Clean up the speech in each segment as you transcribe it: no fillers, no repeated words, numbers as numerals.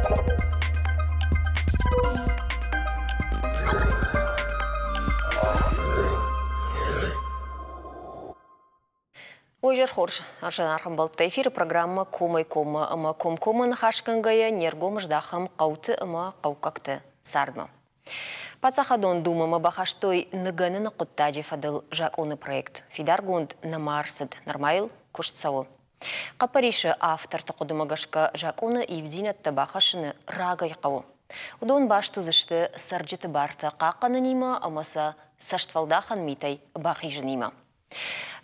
Уый хорз, зынаргъ ӕмбӕлттӕ, эфиры программӕ «Комӕй-коммӕ» ӕмӕ комкоммӕ ныхасгӕнгӕйӕ не ргом здахӕм хъӕуты ӕмӕ хъӕуккӕгты цардмӕ. Паддзахадон Думӕмӕ бахастой ныгӕныны хъуыддаджы фӕдыл закъоны проект. Фидаргонд нӕма ӕрцыд, нырма йыл куыст цӕуы. Хъӕппӕрисы авторты хъуыдымӕ гӕсгӕ закъоны ивддзинӕдтӕ бахӕссыны рагӕй хъӕуы. Уыдон баст уыдзысты цӕрджыты бартӕ хъахъхъӕнынимӕ ӕмӕ сӕ цӕстфӕлдахӕн митӕй бахизынимӕ.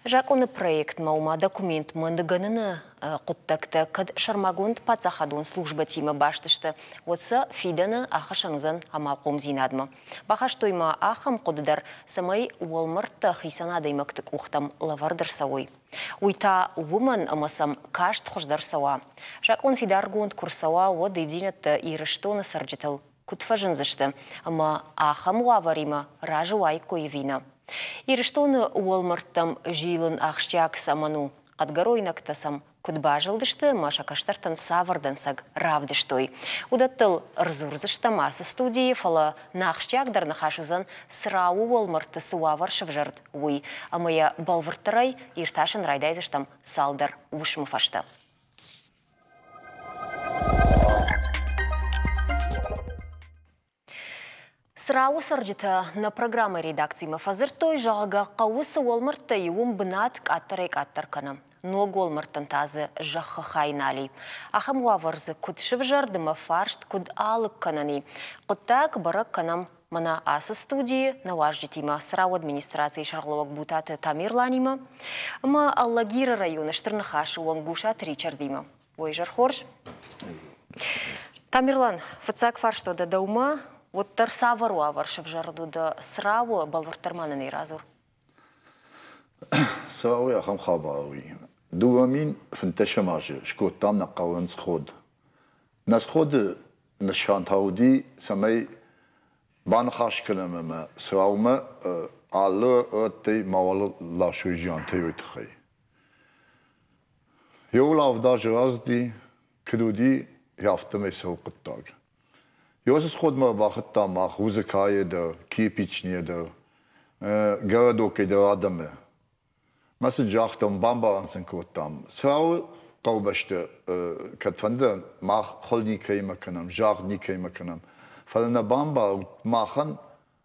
Закъоны проектмӕ, ома документмӕ ныгӕныны хъуыддӕгтӕ кӕд сӕрмагонд паддзахадон службӕтимӕ баст сты, уӕд сӕ фидӕны ахӕссӕн уыдзӕн амалхъомдзинадмӕ. Бахастой ма ахӕм хъуыды дӕр, цӕмӕй уӕлмӕрдтӕ хицӕн адӕймӕгты къухтӕм лӕвӕрд ӕрцӕуой. Уый та уымӕн, ӕмӕ сӕм каст хуыздӕр цӕуа. Закъон фидаргонд куы рцӕуа, уӕд ивдзинӕдтӕ Ирыстоны цӕрджытыл куыд фӕзындзысты ӕмӕ ахӕм уавӕримӕ разы уаиккой ӕви нӕ. Ирыстоны уӕлмӕрдтӕм зилын ахсджиаг цӕмӕн у, хъӕдгӕройнӕгтӕ сӕм куыд базылдысты ӕмӕ сӕ кӕстӕртӕн цавӕр дӕнцӕг равдыстой, уыдӕттыл ӕрдзурдзыстӕм ацы студийы, фӕлӕ нӕ ахсджиагдӕр ныхас уыдзӕн, Црауы уӕлмӕрдты цы уавӕр сывзӕрд, уый, ӕмӕ йӕ бӕлвырддӕрӕй иртасын райдайдзыстӕм цалдӕр уысмы фӕстӕ. Црауы цӕрджытӕ нӕ программӕйы редакцимӕ фӕдзырдтой, зӕгъгӕ, хъӕуы цы уӕлмӕрдтӕ и, уым бынат къаддӕрӕй-къаддӕр кӕны. Ног уӕлмӕрдтӕн та дзы зӕххы хай нал и. Ахӕм уавӕр дзы куыд сывзӕрд ӕмӕ фарст куыд алыг кӕнӕн и? Хъуыддаг бӕрӕг кӕнӕм мӕнӕ ацы студийы нӕ уазджытимӕ Црауы администрацийы сӕргълӕууӕг Бутаты Тамерланимӕ ӕмӕ Алагиры районы Стыр Ныхасы уӕнг Гусаты Ричардимӕ. Уой изӕр хорз. Тамерлан, фыццаг фарст дӕ дӕумӕ, уӕддӕр цавӕр уавӕр сӕвзӕрд уыд Црауы, бӕлвырддӕр ма нын ӕй радзур. Црауы ахӕм хабар уый. 2015 азы скодтам нӕ хъӕуӕн сход. Нӕ сходы нысан та уыди, цӕмӕй баныхас кӕнӕм ӕмӕ Цраумӕ алы рӕттӕй мауал ласой зиантӕ уый тыххӕй. Еу авд азы рацыди, куыд уыди, афтӕмӕй цӕуы хъуыддаг. Ёз сходмӕ бахуыдтам мах Узыкайы дӕр, Кирпичнийы дӕр, городокӕй дӕр адӕмы. Мӕ сын загътам, бамбарын сын кодтам, Црауы хъӕубӕсты кӕдфӕнды мах хыл никӕимӕ кӕнӕм, загъд никӕимӕ кӕнӕм, фӕлӕ нӕ бамбарут, махӕн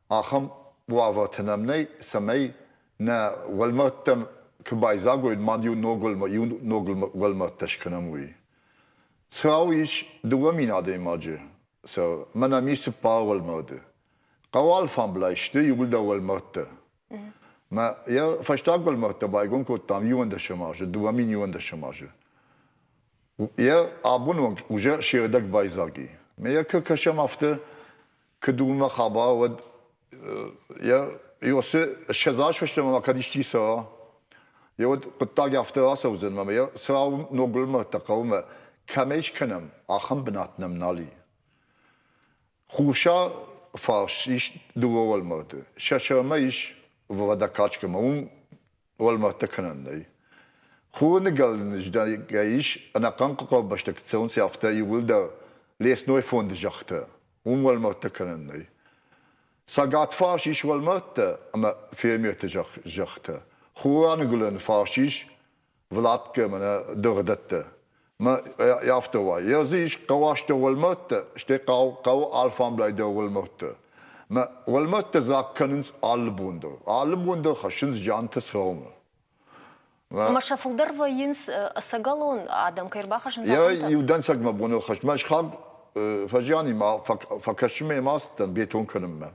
ахӕм уавӕртӕ нӕм нӕй, цӕмӕй нӕ уӕлмӕрдтӕм куы байдзаг уой, ма иу ног иу ног уӕлмӕрдтӕ скӕнӕм, уый. Црауы ис 2000 адӕймаджы, сӕ мӕнӕ ис цыппар уӕлмӕрды. Хъӕуы алфамблай сты иууылдӕр уӕлмӕрдтӕ. Мӕ йӕ фӕстаг уӕлмӕрдтӕ байгом кодтам иуӕндӕсӕм азы, 2011 азы. Йӕ абоны онг уже се рдӕг байдзаг и. Мӕ йӕ куы кӕсӕм афтӕ, куыд уымӕ хабар, уӕд йӕ Иосы 20 аз фӕстӕмӕ ма кӕд исчи цӕра, йӕ уӕд хъуыддаг афтӕ рацӕудзӕн ӕмӕ йӕ цырау ног уӕлмӕрдтӕ хъӕумӕ кӕмӕй скӕнӕм, ахӕм бынат нӕм нал и. Хуссар фарс ис дыууӕ уӕлмӕрды. Сӕ сӕрмӕ ис Водокачкӕмӕ, уым уӕлмӕрдтӕ кӕнӕн нӕй. Хурныгӕлӕны ис ӕнӕхъӕн хъӕубӕстӕ куыд цӕуынц, афтӕ иууылдӕр лесной фонды зӕххытӕ. Уым уӕлмӕрдтӕ кӕнӕн нӕй. Цӕгат фарс ис уӕлмӕрдтӕ ӕмӕ фермерты зӕххытӕ. Хураныгуылӕн фарс ис Владкӕ мӕнӕ дыргъдӕттӕ. Мӕ афтӕ уа. Йӕ дзы ис хъӕуастӕ уӕлмӕрдтӕ, стӕй хъӕу, хъӕуы алфамблай дӕр уӕлмӕрдтӕ. Мӕ уӕлмӕрдтӕ дзаг кӕнынц алы бон дӕр. Алы бон дӕр хӕссынц зиантӕ цӕуынмӕ. Ӕмӕ сӕ фылдӕр вӕййынц ӕцӕгӕлон адӕм кӕй ӕрбахӕссынц, Йӕ иу дӕнцӕгмӕ боны хӕст. Мӕ сыхаг фӕзиани ма фӕкӕсынмӕ ма ацыдтӕн бетон кӕнынмӕ.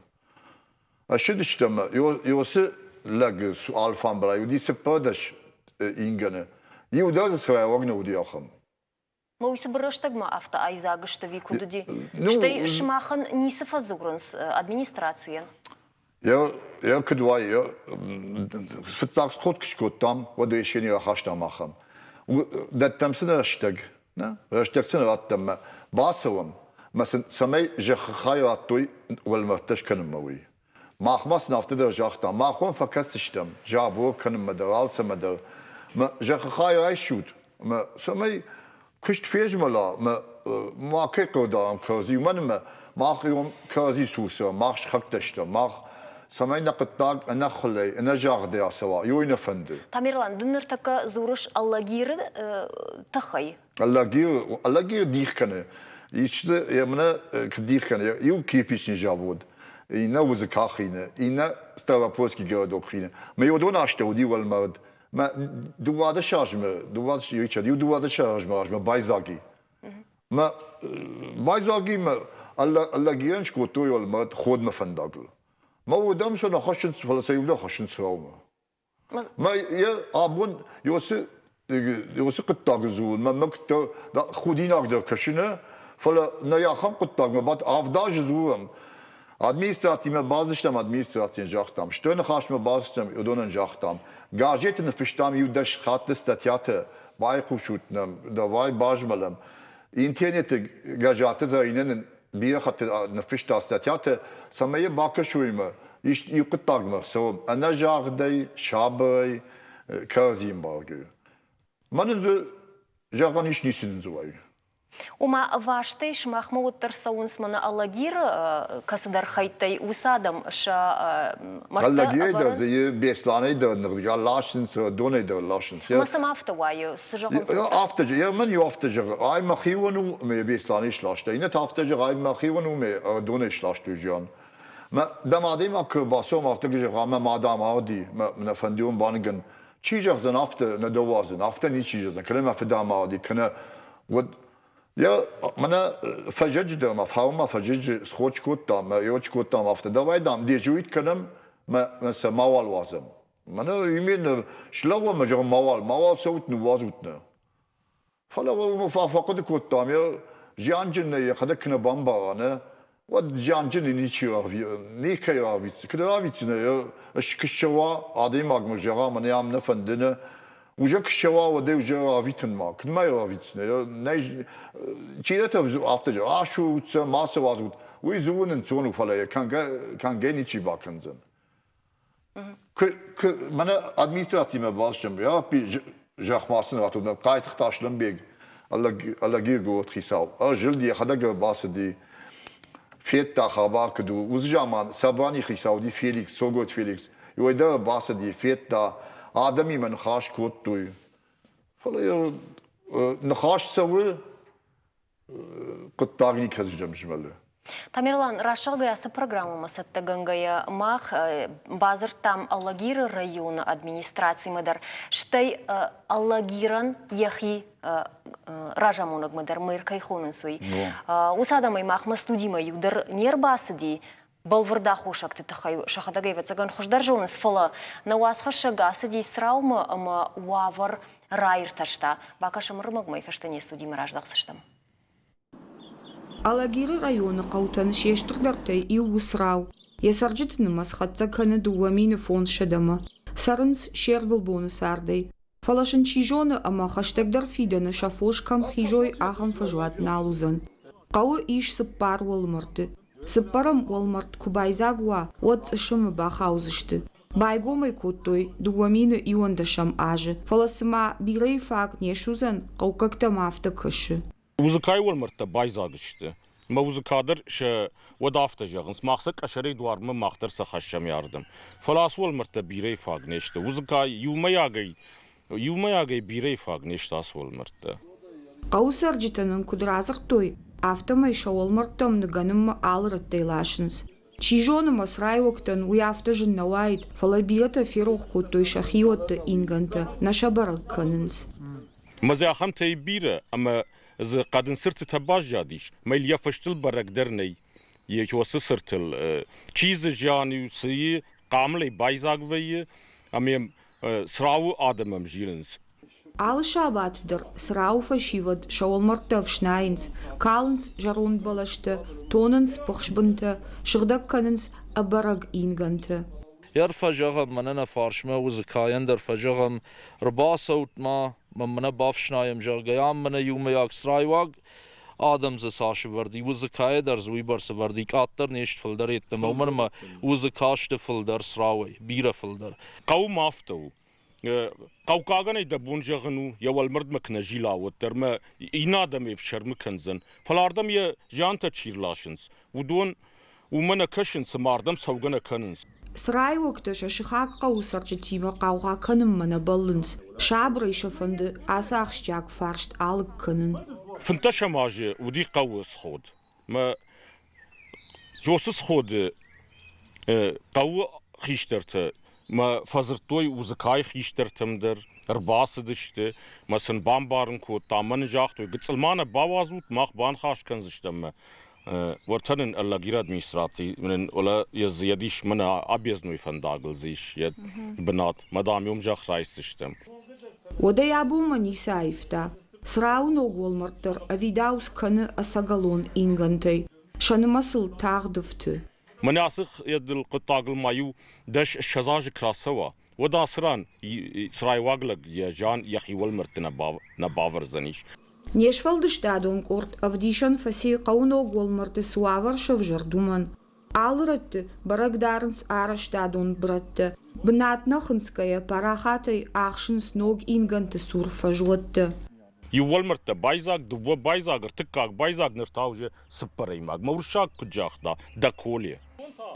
Ссыдыстӕм, Иосы лӕг алфамбылай уыди 14 ингӕны. Иу дӕр дзы цӕрӕг нӕ уыди ахӕм. Ма уый цыбыр рӕстӕгмӕ афтӕ айдзаг сты ӕви куыд уыди? Стӕй сымахӕн ницы фӕдзурынц администрацийӕн? Йӕ куыд уай, фыццаг сход куы скодтам, уӕд решение рахастам ахӕм. Дӕттӕм сын рӕстӕг, нӕ? Рӕстӕг сын раттӕм мӕ бацӕуӕм, мӕ сын цӕмӕй зӕххы хай радтой уӕлмӕрдтӕ скӕнынмӕ, уый. Мах ма сын афтӕ дӕр загътам, мах уӕм фӕкӕсдзыстӕм забор кӕнынмӕ дӕр, алцӕмӕ дӕр. Мӕ зӕххы хай райсут, ӕмӕ цӕмӕй. Куыст фезмӕла, мӕ ма кӕй хъӕударӕм кӕрӕдзи, уымӕн ӕмӕ мах ирон кӕрӕдзи цур мах сыхӕгтӕ стӕм, мах цӕмӕй нӕ хъуыддаг ӕнӕххуылӕй, ӕнӕзагъдӕй ацӕуа, уый нӕ фӕнды. Тамерлан, ды ныртӕккӕ дзурыс Алагиры тыххӕй. Алагир, Алагир дих кӕны. Исты йӕ мӕнӕ куыд дих кӕны, иу кирпичный завод, иннӕ Узыка хины, иннӕ Ставропольский городок хины. Мӕ уыдон астӕу уыди уӕлмӕрд. Мӕ 12 азмӕ, 12, Ричард, иу 12 азмӕ размӕ байдзаг и. Мӕ байдзаг и, мӕ Алагирӕн скодтой уӕлмӕрд Ходмӕ фӕндагыл. Мӕ уыдӕм сӕ нӕ хӕссынц, фӕлӕ сӕ иу нӕ хӕссынц Цраумӕ. Мӕ йӕ абон уыцы уыцы хъуыддагыл дзурын мӕнмӕ куыддӕр худинаг дӕр кӕсы нӕ, фӕлӕ нӕ ахӕм хъуыддагмӕ бад 7 азы дзурӕм. Администрацимӕ бацыдыстӕм, администрацийӕн загътам, стыр ныхасмӕ бацыдыстӕм, уыдонӕн загътам. Газеты ныффыстам иу дӕс хатты статьятӕ, байхъусут нӕм, давай базмӕлӕм. Интернеты Гӕзаты Зӕринӕ нын бирӕ хатты ныффыста статьятӕ, цӕмӕй йӕ бакӕсой ӕмӕ ист иу хъуыддагмӕ ӕрцӕуӕм ӕнӕзагъдӕй, сабырӕй, кӕрӕдзи ӕмбаргӕ. Мӕнӕн дзы зӕгъӕн ис, ницы нын дзы уайы. Ома, ӕвастӕй сымахмӕ уӕддӕр цӕуынц мӕнӕ Алагиры кӕцыдӕр хӕйттӕй уыцы адӕм сӕ мӕрдтӕ Алагирӕй дӕр дзы Беслӕнӕй дӕр ныргӕ ласынц, донӕй дӕр ласынц. Ӕмӕ сӕм афтӕ уайы, цы зӕгъынц? Афтӕ йӕ мӕн иу афтӕ зӕгъы, ай мӕхион у, ӕмӕ йӕ Беслӕнӕй сласта. Иннӕтӕ афтӕ зӕгъы, ай мӕхион у, ӕмӕ донӕй сластой зиан. Мӕ дӕ мадӕй-ма куы бацӕуӕм, афтӕ куы зӕгъа, мӕ мад амарди, мӕ нӕ фӕндион баныгӕн. Чи зӕгъдзӕн афтӕ, нӕ дӕ уадзын, афтӕ ничи зӕгъдзӕн, кӕнӕ мӕ фыд амарди, кӕнӕ уӕд йӕ мӕнӕ фӕзӕджы дӕр ма фаумӕ фӕзӕджы схоч кодтам, мӕ ёч кодтам афтӕ, давай, дам, дежурить кӕнӕм, мӕ, мӕ сӕ мауал уадзӕм. Мӕнӕ именно слӕууӕм, мӕ зӕгъын, мауал, мауал цӕут, ныууадзут нӕ. Фӕлӕ уымӕ фӕхъуыды кодтам, йӕ зианджын нӕ йӕхӕдӕг куы нӕ бамбара, нӕ, уӕд зианджыны ничи никӕй равиддзӕн. Куыд равиддзынӕ, куы ссӕуа адӕймагмӕ зӕгъа, мӕнӕ ам нӕ фӕнды, нӕ, уже куы ссӕуа, уӕд ӕй уже равитынмӕ, куыд ма йӕ равитдзынӕ? Нӕй, чидӕртӕ афтӕ зӕгъы, асурут сӕ, ма сӕ уадзут. Уый дзурын ӕнцон у, фӕлӕ йӕ кӕнгӕ, кӕнгӕ ничи бакӕндзӕн. Мӕнӕ администрацимӕ бацыдтӕн, зӕхмӕ сын радтон, Хъайтыхъты Аслӕнбег, Алагиры хицау. Ӕрзылд, йӕхӕдӕг ӕрбацыди, федта хабар куыд у. Уыцы заман собрани хицау уыди Феликс, Цогойты Феликс. Уый дӕр ӕрбацыди, федта, адӕмимӕ ныхас кодтой. Фӕлӕ ныхас цӕуы, хъуыддаг никӕцыдӕм змӕлы. Тамерлан, рӕсугъдӕй ацы программӕмӕ цӕттӕгӕнгӕйӕ мах бадзырдтам Алагиры районы администрацимӕ дӕр, стӕй Алагирӕн йӕхи разамонӕгмӕ дӕр мэр кӕй хонынц, уый. Уыцы адӕмӕй махмӕ студимӕ иу дӕр не рбацыди, бӕлвырд аххосӕгты тыххӕй сӕхӕдӕг ӕвӕццӕгӕн хуыздӕр зонынц, фӕлӕ нӕ уацхӕссӕг ацыди Цраумӕ ӕмӕ уавӕр раиртӕста. Бакӕсӕм ӕрмӕгмӕ, фӕстӕ не студимӕ раздӕхдзыстӕм. Алагиры районы хъӕутӕн се стырдӕртӕй иу у Црау. Йӕ цӕрджыты нымӕц хӕццӕ кӕны 2500-мӕ. Цӕрынц се рвылбоны цардӕй. Фӕлӕ сын чи зоны ӕмӕ хӕстӕгдӕр фидӕны сӕ фос кӕм хизой, ахӕм фӕзуат нал уыдзӕн. Хъӕуы ис цыппар уӕлмӕрды. Цыппӕрӕм уӕлмӕрд куы байдзаг уа, уӕд цъысымы бахаудзысты. Байгом ӕй кодтой 2011 азы, фӕлӕ цыма бирӕйы фаг не суыдзӕн, хъӕуккӕгтӕм афтӕ кӕсы. Музыкайы уӕлмӕрдтӕ байдзаг сты. Мӕ музыка дӕр сӕ уӕд афтӕ зӕгъынц, мах сӕ къӕсӕрӕй дуармӕ мах дӕр сӕ хӕссӕм ардӕм. Фӕлӕ ацы уӕлмӕрдтӕ бирӕйы фаг не сты. Музыка иумӕйагӕй, иумӕйагӕй бирӕйы фаг не сты ацы уӕлмӕрдтӕ. Хъӕуы цӕрджытӕ нын куыд радзырдтой, афтӕмӕй сӕ уӕлмӕрдтӕм ныгӕнынмӕ алы рӕттӕй ласынц. Чи зоны, мӕ црайуӕгтӕн уый афтӕ зын нӕ уаид, фӕлӕ бирӕтӕ ферох кодтой сӕ хиуӕтты ингӕнтӕ, нӕ сӕ бӕрӕг кӕнынц. Ӕмӕ дзы ахӕмтӕй бирӕ, ӕмӕ дзы хъӕдын цыртытӕ баззадис, ӕмӕ йыл йӕ фыстыл бӕрӕг дӕр нӕй. Йӕ уыцы цыртыл чи дзы зиан у, цы и, хъамылӕй байдзаг вӕййы, ӕмӕ йӕм Црауы адӕм ӕм зилынц. Алы сабаты дӕр Црауы фӕсивӕд сӕ уӕлмӕрдтӕ ӕфснайынц, калынц зӕронд бӕлӕстӕ, тонынц пыхсбынтӕ, сыгъдӕг кӕнынц ӕбӕрӕг ингӕнтӕ. Йӕ фӕзӕгъӕм, мӕнӕ нӕ фарсмӕ Узыкайӕн дӕр фӕзӕгъӕм, ӕрбацӕут ма, мӕнӕ бафснайӕм, зӕгъгӕ, ам мӕнӕ иумӕйаг црайуаг адӕм дзы цас ӕвӕрд и, Узыкайӕ дӕр дзы уыйбӕрц ӕвӕрд и, къаддӕр не сты, фылдӕр йеддӕмӕ, уымӕн ӕмӕ Узыка сты фылдӕр Црауӕй, бирӕ фылдӕр. Хъӕуы ма афтӕ у. Хъӕуккагӕн ӕй дӕ бон зӕгъын у, йӕ уӕлмӕрдмӕ куы нӕ зила, уӕддӕр мӕ иннӕ адӕм ӕфсӕрмы кӕндзӕн. Фӕлӕ ардӕм йӕ зиантӕ чи рласынц, уыдон уымӕ нӕ кӕсынц, цыма ардӕм цӕугӕ нӕ кӕнынц. Црайуӕгтӕ сӕ сыхаг хъӕуы цӕрджытимӕ хъаугъа кӕнынмӕ нӕ бӕллынц. Сабырӕй сӕ фӕнды ацы ахсджиаг фарст алыг кӕнын. Фынддӕсӕм азы уыди хъӕуы сход. Мӕ Йосы сходы хъӕуы хистӕртӕ мӕ фӕдзырдтой Узыкайы хистӕртӕм дӕр, ӕрбацыдысты, мӕ сын бамбарын кодта, мӕ нын загътой, гыццыл ма нӕ бауадзут, мах баныхас кӕндзыстӕм мӕ уӕртӕ нын Алагиры администраци нын уӕлӕ йӕ ис мӕнӕ объездной фӕндагыл дзы ис йӕ бынат, мӕ дам уым зӕхх райсдзыстӕм. Уӕдӕй абонмӕ ницы аивта. Црауы ног уӕлмӕрд дӕр ӕвидауц кӕны ӕцӕгӕлон ингӕнтӕй, сӕ нымӕцыл тагъд ӕфты. Мӕнӕ ацы хъуыддагыл ма иу 10-20 азы куы рацӕуа, уӕд ацы ран црайуаг лӕг йӕ зиан йӕхи уӕлмӕрдты нӕ бавӕрдзӕнис. Не сфӕлдыстадон къорд ӕвдисӕн фӕци хъӕуы ног уӕлмӕрдты цы уавӕр сӕвзӕрд, уымӕн. Алы рӕтты бӕрӕг дарынц арӕзтадон брӕттӕ, бынат нӕ хынцгӕйӕ парахатӕй ӕхсынц ног ингӕнты цур фӕзуӕттӕ. Иу уӕлмӕрдтӕ байдзаг, дыууӕ байдзаг, ӕртыккаг байдзаг, ныр та уже цыппӕрӕймаг. Мӕ уырыссаг куыд загъта, доколе.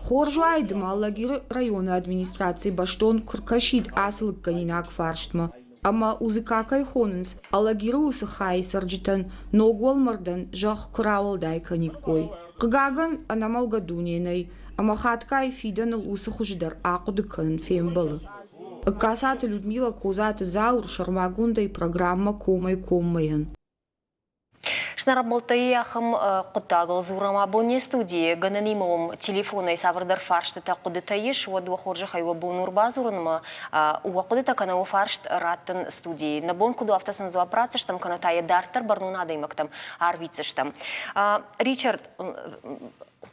Хорз уаид ма Алагиры районы администраци бӕстон куы ркӕсид ацы лыггӕнинаг фарстмӕ. Ӕмӕ Узыка кӕй хонынц, Алагиры уыцы хайы цӕрджытӕн ног уӕлмӕрдӕн зӕхх куы рауӕлдай кӕниккой. Хъыгагӕн, ӕнӕмӕлгӕ дуне нӕй, ӕмӕ хатгай фидӕныл уыцы хуызы дӕр ахъуыды кӕнын фембӕлы. Ӕгкацаты Людмила Козаты Зауыр сӕрмагондӕй программӕ Комӕй-коммӕйӕн. Снарабмӕлттӕй ахӕм хъуыддагыл дзурӕм абон не студийы. Гӕнӕнимӕ уым телефонӕй цавӕрдӕр фарстытӕ, хъуыдытӕ ис, уӕд уӕ хорзӕхӕй уӕ бон у ӕрбадзурынмӕ, уӕ хъуыдытӕ кӕнӕ уӕ фарст раттын студийы. Нӕ бон куыд у, афтӕ сын дзуапп ратдзыстӕм, кӕнӕ та йӕ дарддӕр бӕрнон адӕймӕгтӕм арвитдзыстӕм. Ричард,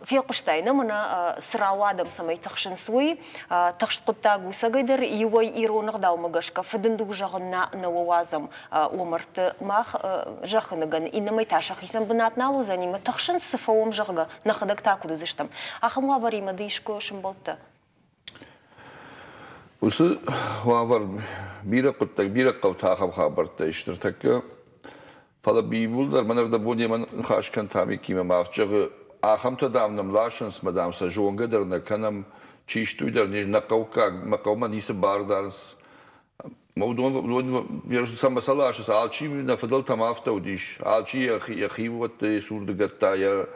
фехъуыстай нӕ мӕнӕ цы рауадӕм, цӕмӕй тыхсынц, уый. Тыхст хъуыддаг у цӕгӕйдӕр иуӕй ирон ӕгъдаумӕ гӕсгӕ фыдынд у зӕгъын нӕ уадзӕм уӕмӕрдты мах зӕххы ныгӕн, иннӕмӕй та сӕхицӕн бынат нал уыдзӕни мӕ тыхсынц, цы фӕуӕм, зӕгъгӕ, нӕхӕдӕг та куыд уыдзыстӕм. Ахӕм уавӕримӕ ды искуы сӕмбӕлдтӕ? Уыцы уавӕр бирӕ хъуыддаг, бирӕ хъӕуты ахӕм хабӕрттӕ ис ныртӕккӕ. Фӕлӕ Бибул дӕр мӕн ӕрдӕбон йемӕ ныхас кӕн Тамикимӕ мӕ афтӕ зӕгъы, ахӕмтӕ, дам, нӕм ласынц, мӕ, дам, сӕ зонгӕ дӕр нӕ кӕнӕм, чи сты, уый дӕр нӕ хъӕуккаг, мӕ хъӕумӕ ницы бар дарынц. Мӕ уыдон, цӕмӕ сӕ ласынц, алчи нӕ фыдӕлтӕм афтӕ уыдис, алчи йӕхи уӕтты сурдыгӕттӕ,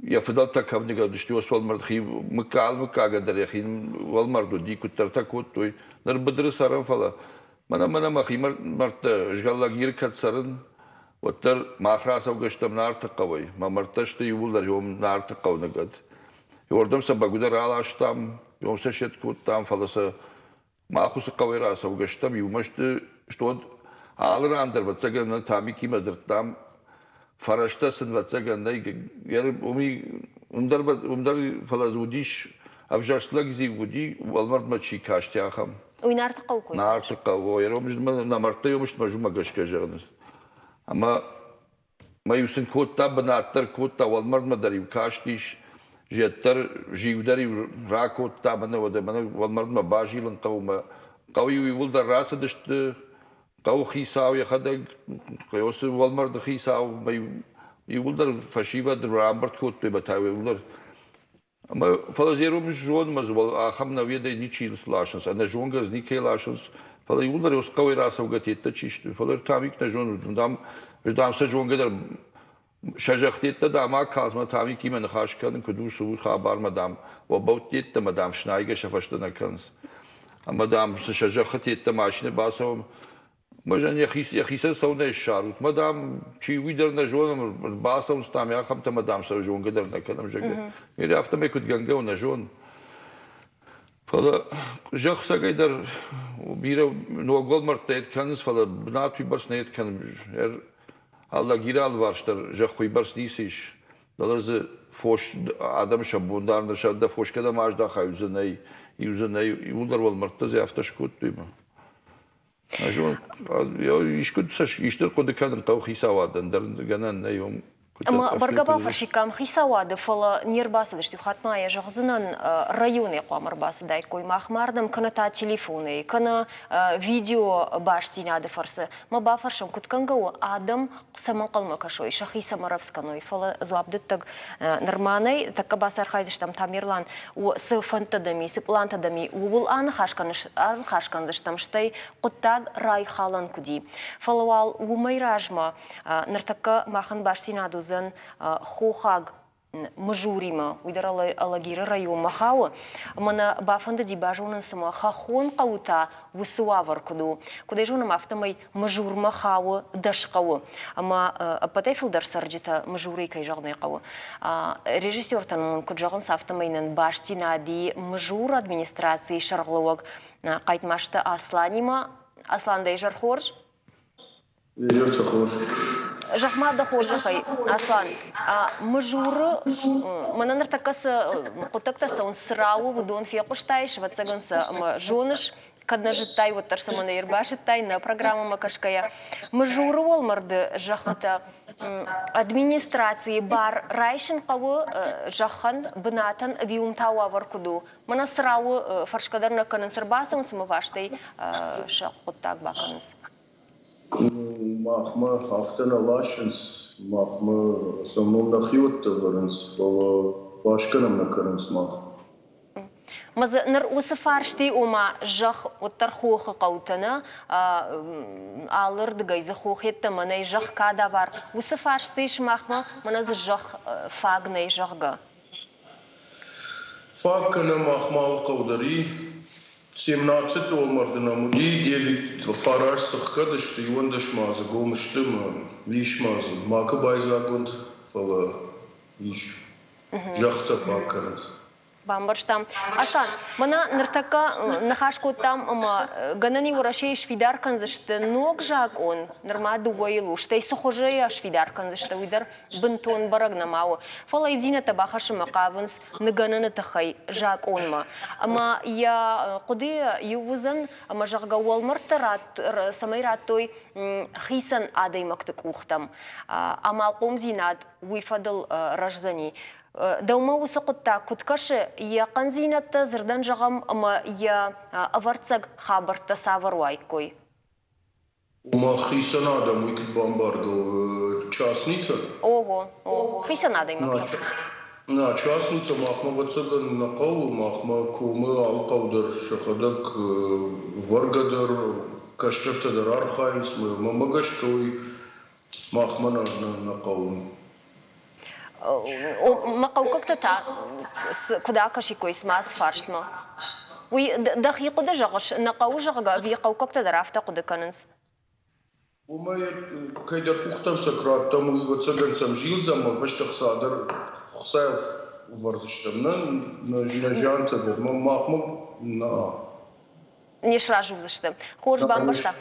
йӕ фыдӕлтӕ кӕм ныгӕдысты, уыцы уӕлмӕрд хи мыггагӕн дӕр йӕхи уӕлмӕрд уыди, куыддӕртӕ кодтой. Ныр быдыры цӕрӕм, фӕлӕ мӕнӕ мӕнӕ мӕхи мӕрдтӕ згъӕллагир кӕд цӕрын, уӕддӕр мах рацӕугӕ стӕм Нарты хъӕуӕй. Мӕ мӕрдтӕ сты иууылдӕр иом Нарты хъӕу ныгӕд. Иордӕм сӕ бӕгуыдӕр раластам, иом сӕ сет кодтам, фӕлӕ сӕ мах уыцы хъӕуӕй рацӕугӕ стӕм, иумӕ сты, стод алы ран дӕр, ӕвӕццӕгӕн, нӕ Тамикимӕ дзырдтам, фӕрӕзтӕ сын, ӕвӕццӕгӕн, нӕй. Уым дӕр, уым дӕр, фӕлӕ дзы уыдис, ӕвзӕрст лӕг дзы уыди, уӕлмӕрдмӕ чи касти, ахӕм. Уый Нарты хъӕуы кой? Нарты хъӕу, нӕ мӕрдтӕ ёмыстмӕ уымӕ гӕсгӕ зӕгъынц. Ӕмӕ Мӕ-иу сын кодта бынат дӕр кодта, уӕлмӕрдмӕ дӕр-иу кастис, зӕд дӕр, зиу дӕр-иу ракодта мӕнӕ уӕдӕ мӕнӕ уӕлмӕрдмӕ базилын хъӕумӕ. Хъӕу-иу иууылдӕр рацыдысты, хъӕуы хицау йӕхӕдӕг, хъӕуы уӕлмӕрды хицау, мӕ-иу иууылдӕр фӕсивӕд рамбырд кодтой мӕ та иууылдӕр. Ӕмӕ фӕлӕ зӕронд зонмӕ дзы ахӕм нӕуедӕй ничи ласынц, ӕнӕзонгӕ дзы никӕй ласынц. Фӕлӕ иууылдӕр уыцы хъӕуӕй рацӕугӕ теттӕ чи сты, фӕлӕ Тамик нӕ зоны, дам, ӕз дам сӕ зонгӕ дӕр сӕ зӕгъдеттӕ дам акалдз, Тамикимӕ ныхас кӕнын, куыд у, цы у хабармӕ, дам, уӕ бӕлттеттӕ дам, снайгӕ сӕ фӕстӕ нӕ кӕнынц. Ӕмӕ, дам, сӕ зӕххы теттӕ машинӕ бацӕуӕм, Мӕзӕн йӕхицӕн цӕуынӕ ссарут. Мӕ, дам, чи уый дӕр нӕ зонӕм, ӕрбацӕуынц, дам, ахӕмтӕ, мӕ, дам, сӕ зонгӕ дӕр нӕ кӕнӕм, зӕгъгӕ. Мери афтӕмӕй куыд гӕнгӕ у, нӕ зон. Фӕлӕ зӕхх цӕгӕй дӕр бирӕ ног уӕлмӕрдтӕ йед кӕнынц, фӕлӕ бынат уыйбӕрц нӕ йед кӕны. Алагиры алыварс дӕр зӕхх уыйбӕрц ницы ис. Фӕлӕ дзы фос адӕм сӕ бон дӕр нӕ сӕ дӕ фос кӕдӕм аздахай, иу дзы нӕй, иу дзы нӕй. Иууылдӕр уӕлмӕрдтӕ дзы афтӕ скодтой. Искуы исты хъуыды кӕнын хъӕуы хицауадӕн дӕр гӕнӕн нӕй уым. Ӕмӕ бӕргӕ бафӕрсиккам хицауады, фӕлӕ не рбацыдысты. Иу хатт ма йӕ зӕгъдзынӕн, районӕй хъуамӕ ӕрбацыдаиккой махмӕ ардӕм, кӕнӕ та телефонӕй, кӕнӕ видеобастдзинады фӕрцы. Мӕ бафӕрсӕм, куыд кӕнгӕ у, адӕм цӕмӕ ӕнхъӕлмӕ кӕсой, сӕхи цӕмӕ рӕвдз кӕной, фӕлӕ дзуапдӕттӕг нырма нӕй. Тӕккӕ бацархайдзыстӕм, Тамерлан, цы фӕндтӕ дӕм и, цы пълантӕ дӕм и, ууыл аныхас кӕндзыстӕм, стӕй хъуыддаг райхалӕн куыд и. Фӕлӕ уал уымӕй размӕ Ныртӕккӕ махӕн бастдзинад уыдзӕн хохаг Мызуримӕ, уый дӕр Алагиры районмӕ хауы. Ӕмӕ нӕ бафӕндыди базонын, цымӕ хӕххон хъӕуы та уыцы уавӕр куыд у. Куыд ӕй зонӕм, афтӕмӕй Мызурмӕ хауы 10 хъӕуы. Ӕмӕ ӕппӕтӕй фылдӕр цӕрджытӕ Мызурӕй кӕй зӕгъын ӕй хъӕуы. Режиссертӕн мын куыд зӕгъынц, афтӕмӕй нын бастдзинад и Мызуры администрацийы сӕргълӕууӕг Хъайтмазты Асланимӕ. Аслан, дӕ изӕр хорз! Изӕртӕ хорз. Зӕгъ-ма дӕ хорзӕхӕй, Аслан, Мызуры мӕнӕ ныртӕккӕ цы хъуыддӕгтӕ цӕуынц, цы рауы, уыдон фехъуыстай, ӕвӕццӕгӕн сӕ ӕмӕ зоныс, кӕд нӕ зыдтай, уӕддӕр сӕ мӕнӕ ӕрбазыдтай нӕ программӕмӕ кӕсгӕйӕ. Мызуры уӕлмӕрды зӕххытӕ администрацийы бар райсын хъӕуы зӕххӕн, бынатӕн ӕви уым та уавӕр куыд у? Мӕнӕ цы рауы, фӕрсгӕ дӕр нӕ кӕнынц, ӕрбацӕуынц ӕмӕ вастӕй сӕ хъуыддаг бакӕнынц. Махмӕ афтӕ нӕ ласынц, махмӕ сӕ ном нӕхиуӕттӕ вӕрынц, фӕлӕ басгӕнӕн нӕ кӕнынц мах. Мӕ дзы ныр уыцы фарсти, ома зӕхх уӕддӕр хохы хъӕутӕ нӕ, алырдыгӕй дзы хох йеддӕмӕ нӕй, зӕхх кадавар. Уыцы фарст дзы ис махмӕ, мӕнӕ дзы зӕхх фаг нӕй, зӕгъгӕ. Фаг кӕнӕ махмӕ алы хъӕу дӕр и. Семнадцать уӕлмӕрды нӕм уыди, девять фараст дзы хгӕд сты, 11 ма дзы гом сты мӕ ис ма дзы. Макуы байдзаггонд, фӕлӕ ис. Зӕххытӕ фаг кӕнынц. Бамбӕрстам. Аслан, мӕнӕ ныртӕккӕ ныхас кодтам ӕмӕ гӕнӕн и Уӕрӕсейы сфидар кӕндзысты ног закъон, нырма дыууӕйыл у, стӕй цы хуызы йӕ сфидар кӕндзысты, уый дӕр бынтон бӕрӕг нӕма у. Фӕлӕ ивдзинӕдтӕ бахӕссынмӕ хъавынц ныгӕныны тыххӕй закъонмӕ. Ӕмӕ йӕ хъуыдыйы иу уыдзӕн, ӕмӕ зӕгъгӕ, уӕлмӕрдтӕ цӕмӕй радтой хицӕн адӕймӕгты къухтӕм. Амалхъомдзинад уый фӕдыл рӕздзӕни. Дӕумӕ уыцы хъуыддаг куыд кӕсы, йӕ хъӕндзинӕдтӕ дзырдӕн зӕгъӕм ӕмӕ йӕ ӕвӕрццаг хабӕрттӕ цавӕр уаиккой? Ома хицӕн адӕм уый куыд бамбаргӕ у? Частнитӕ? Ого, ого, хицӕн адӕймӕгтӕ. Нӕ, частнитӕ махмӕ ӕвӕццӕгӕн нӕ хъӕуы, махмӕ комы алы хъӕу дӕр сӕхӕдӕг вӕргӕ дӕр, кӕстӕртӕ дӕр архайынц. Мӕнмӕ гӕсгӕ уый махмӕ нӕ хъӕуы. Мӕ хъӕуккӕгтӕ та куыд акӕсиккой цымӕ ацы фарстмӕ? Уый дӕхи хъуыды зӕгъыс, нӕ хъӕуы зӕгъгӕ, ӕви хъӕуккӕгтӕ дӕр афтӕ хъуыды кӕнынц? Уымӕй кӕйдӕр къухтӕм сӕ куы радтӕм, уый ӕвӕццӕгӕн сӕм зилдзӕн ӕмӕ фӕстӕ хца дӕр хцайыл вӕрдзыстӕм. Нӕ, нӕ зиантӕ дӕр махмӕ нӕ. Не сразы уыдзысты. Хорз бамбӕрста.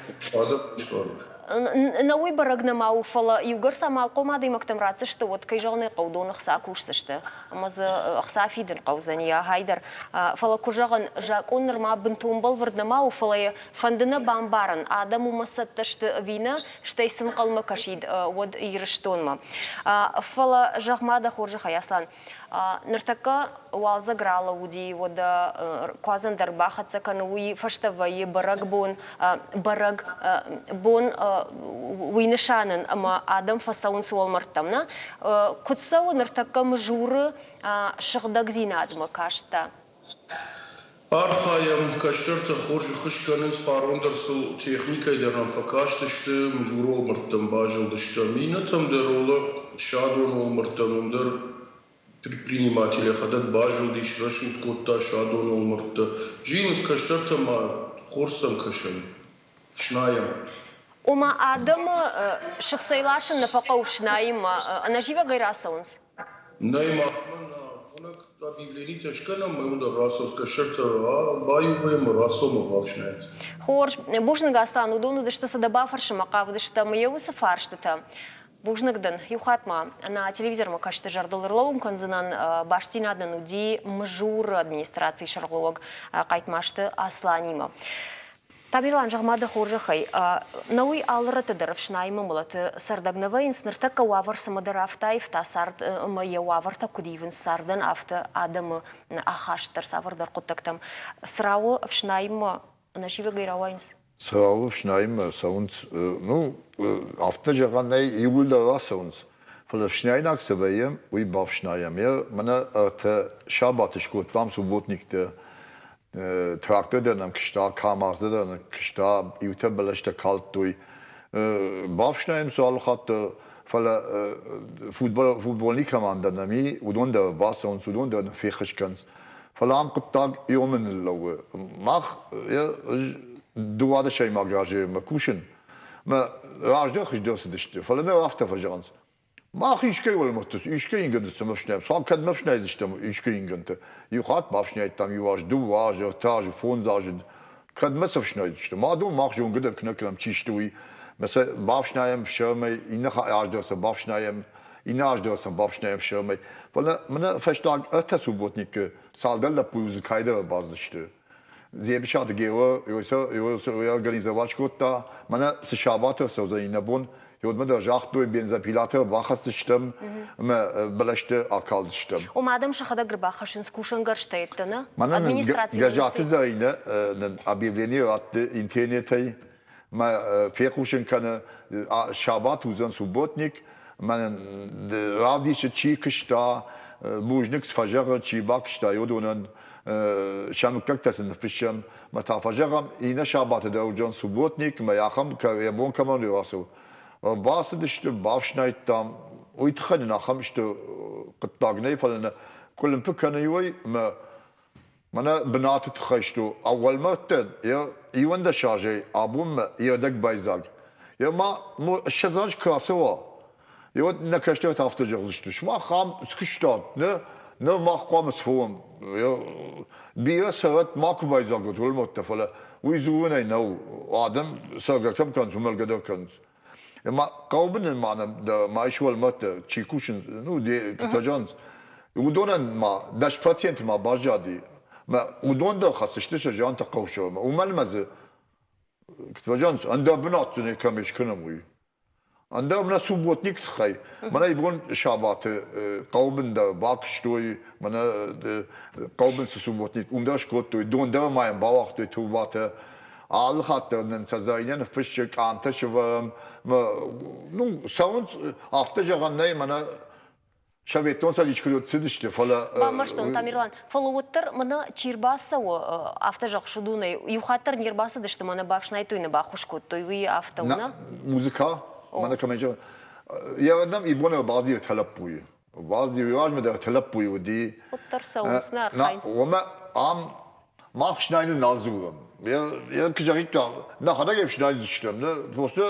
Нӕ уый бӕрӕг нӕма у, фӕлӕ иугӕр сӕ амалхъом адӕймӕгтӕм ратдзысты, уӕд кӕй зӕгъын ӕй хъӕуы, доны хца кусдзысты. Ӕмӕ дзы ӕхца фидын хъӕудзӕни ахӕй дӕр. Фӕлӕ куы зӕгъын, закъон нырма бынтон бӕлвырд нӕма у, фӕлӕ йӕ фӕнды нӕ бамбарын, адӕм уымӕ цӕттӕ сты ӕви нӕ, стӕй цы нхъӕлмӕ кӕсид уӕд Ирыстонмӕ. Фӕлӕ, зӕгъ-ма дӕ хорзӕхӕй, Аслан, Ныртӕккӕ уалдзӕг ралӕууыди, уӕдӕ куадзӕн дӕр бахӕццӕ кӕны, уый фӕстӕ вӕййы бӕрӕгбон, бӕрӕг бон уый нысанӕн, ӕмӕ адӕм фӕцӕуынц уӕлмӕрдтӕм, нӕ? Куыд цӕуы ныртӕккӕ Мызуры сыгъдӕгдзинадмӕ касттӕ? Архайӕм, кӕстӕртӕ хорз ӕххуыс кӕнынц, фарон дӕр сыл техникӕйы дӕр нӕм фӕкастысты, Мызуры уӕлмӕрдтӕм базылдыстӕм. Иннӕтӕм дӕр Ола Садоны уӕлмӕрдтӕм уым дӕр предприниматель йӕхӕдӕг базылдис, рӕсугъд кодта Садоны уӕлмӕрдтӕ. Зилынц кӕстӕртӕ ма хорз сӕм кӕсӕм, фснайӕм. Ома адӕмы сыхцӕй ласын нӕ фӕхъӕуы фснайынмӕ, ӕнӕзивӕгӕй рацӕуынц? Нӕй махмӕ нӕ хонӕг объявленитӕ скӕнӕм, ӕмӕ уым дӕр рацӕуынц кӕстӕртӕ, баиу вӕййӕм рацӕуӕм бафснайынц. Хорз. Бузныг, Аслан, уыдон уыдысты цы дӕ бафӕрсынмӕ хъавыдысты ӕмӕ йӕ уыцы фарстытӕ. Бузныг дын. Иу хатт ма нӕ телевизормӕ кӕсты зӕрдыл ӕрлӕууын кӕндзынӕн, бастдзинад нын уыди Мызуры администрацийы сӕргълӕууӕг Хъайтмазты Асланимӕ. Тамерлан, зӕгъ-ма дӕ хорзӕхӕй, нӕуый алы рӕтты дӕр ӕфснайынмӕ мӕлӕты цӕрдӕг нӕ вӕййынц, ныртӕккӕ уавӕр цӕмӕдӕр афтӕ аивта цард ӕмӕ йӕ уавӕртӕ куыд ивынц цардӕн, афтӕ адӕмы ахаст дӕр цавӕрдӕр хъуыддӕгтӕм. Црауы ӕфснайынмӕ ӕнӕзивӕгӕй рауайынц? Црауы ӕфснайынмӕ цӕуынц, ну, афтӕ зӕгъӕн нӕй, иууылдӕр рацӕуынц, фӕлӕ ӕфснаинаг цы вӕййӕм, уый бафснайӕм. Йӕ мӕнӕ ӕртӕ сабаты скодтам субботниктӕ трактор дӕр нӕм куыста, КАМАЗ дӕр нӕм куыста, иутӕ бӕлӕстӕ калдтой. Бафснайӕм сӕ алы хатт, фӕлӕ футбольный командӕ нӕм и, уыдон дӕр бацӕуынц, уыдон дӕр нӕ феххуыс кӕнынц. Фӕлӕ ам хъуыддаг иомы ныллӕууы. Мах дыууадӕсӕймаг азы мӕ кусын, мӕ раздӕр хуыздӕр цыдысты, фӕлӕ ныр афтӕ фӕзӕгъынц. Мах искӕй уӕлмӕрдты, искӕй ингӕнты цӕмӕ ӕфснайӕм? Цал кӕдмӕ ӕфснайдзыстӕм искӕй ингӕнты? Иу хатт бафснайдтам иу аз, дыууӕ азы, ӕртӕ азы, фондз азы. Кӕдмӕ сӕ ӕфснайдзыстӕм? Адон мах зонгӕ дӕр куы нӕ кӕнӕм, чи сты, уый. Мӕ сӕ бафснайӕм сӕрмӕй, иннӕ аз дӕр сӕ бафснайӕм, иннӕ аз дӕр сӕ бафснайӕм сӕрмӕй. Фӕлӕ мӕнӕ фӕстаг ӕртӕ субботникы цалдӕр лӕппуйы дзы кӕйдӕр ӕрбацыдысты. Дзебысаты Геор организовать кодта, мӕнӕ цы сабаты ӕрцӕудзӕн иннӕ бон, уӕдмӕ дӕр загътой, бензопилатӕ бахӕсдзыстӕм ӕмӕ бӕлӕсты акалдзыстӕм. Ома адӕм сӕхӕдӕг ӕрбахӕссынц кусӕнгӕрзтӕ йедтӕ, нӕ? Мӕнӕ нын Гӕзаты Зӕринӕ нын объявление радты интернетӕй, мӕ фехъусын кӕны, сабат уыдзӕн субботник, мӕнӕн равдисы, чи куыста, бузныг фӕзӕгъы, чи бакуыста, уыдонӕн сӕ мыггӕгтӕ сын ныффыссӕм, мӕ та фӕзӕгъӕм, иннӕ сабаты дӕр уыдзӕн субботник, мӕ ахӕм йӕ бон кӕмӕн рацу. Бацыдысты, бафснайдтам, уый тыххӕй нын ахӕм стыр хъуыддаг нӕй, фӕлӕ нӕ къуылымпы кӕны иуӕй мӕ мӕнӕ бынаты тыххӕй сты. Уӕлмӕрдтӕн йӕ 11 азӕй абонмӕ йе рдӕг байдзаг. Йӕ ма 20 аз куы рацӕуа, И вот нӕ кӕстӕртӕ афтӕ зӕгъдзысты, сымах ам скуыстат, нӕ, нӕ мах хъуамӕ сфӕуӕм. Бирӕ цӕрӕт макуы байдзаг уӕд уӕлмӕрдтӕ, фӕлӕ уый дзурынӕй нӕу. Адӕм цӕргӕ кӕм кӕнынц, уым мӕлгӕ дӕр кӕнынц. Ӕмӕ хъӕуы ма нӕм ма ис уӕлмӕрдтӕ, чи кусынц, ну, куы уыдонӕн ма 10% ма баззади. Мӕ уыдон дӕр хӕцдзысты сӕ зиантӕ хъӕусӕрмӕ. Уымӕн ӕмӕ дзы, куыд зӕгъынц, ӕндӕр бынат дзы кӕм скӕнӕм, уый. Ӕндӕр мӕнӕ субботник тыххӕй. Мӕнӕ ибон сабаты хъӕуы дӕр бакуыстой, мӕнӕ хъӕуы цы субботник, уым дӕр скодтой, дон дӕр ма йӕм бауагътой трубатӕ. Алы хатт дӕр нын сӕ зӕринӕ ныффыссы, къамтӕ сӕвӕрӕм. Ну, цӕуынц, афтӕ зӕгъӕн нӕй, мӕнӕ Советон Цӕдис куыд цыдысты, фӕлӕ... Бамбӕрстон, Тамерлан. Фӕлӕ уӕддӕр мӕнӕ чи рбацӕуы, афтӕ зӕгъ, уыдонӕй иу хатт дӕр не рбацыдысты, мӕнӕ бафснайдтой, нӕ баххуыс кодтой, уый афтӕ у, нӕ? Музыка, мӕнӕ кӕмӕн зӕгъын, йӕ нӕм ибон ӕрбацыди ӕртӕ лӕппуйы. Бацыди, уый размӕ дӕр ӕртӕ лӕппуйы уыди. Уӕддӕр цӕуынц, нӕ архайынц. Уымӕ ам мах снайныл нал дзурӕм. Йӕ куы зӕгъиккам, нӕхӕдӕг ӕй фснайдзыстӕм, нӕ просто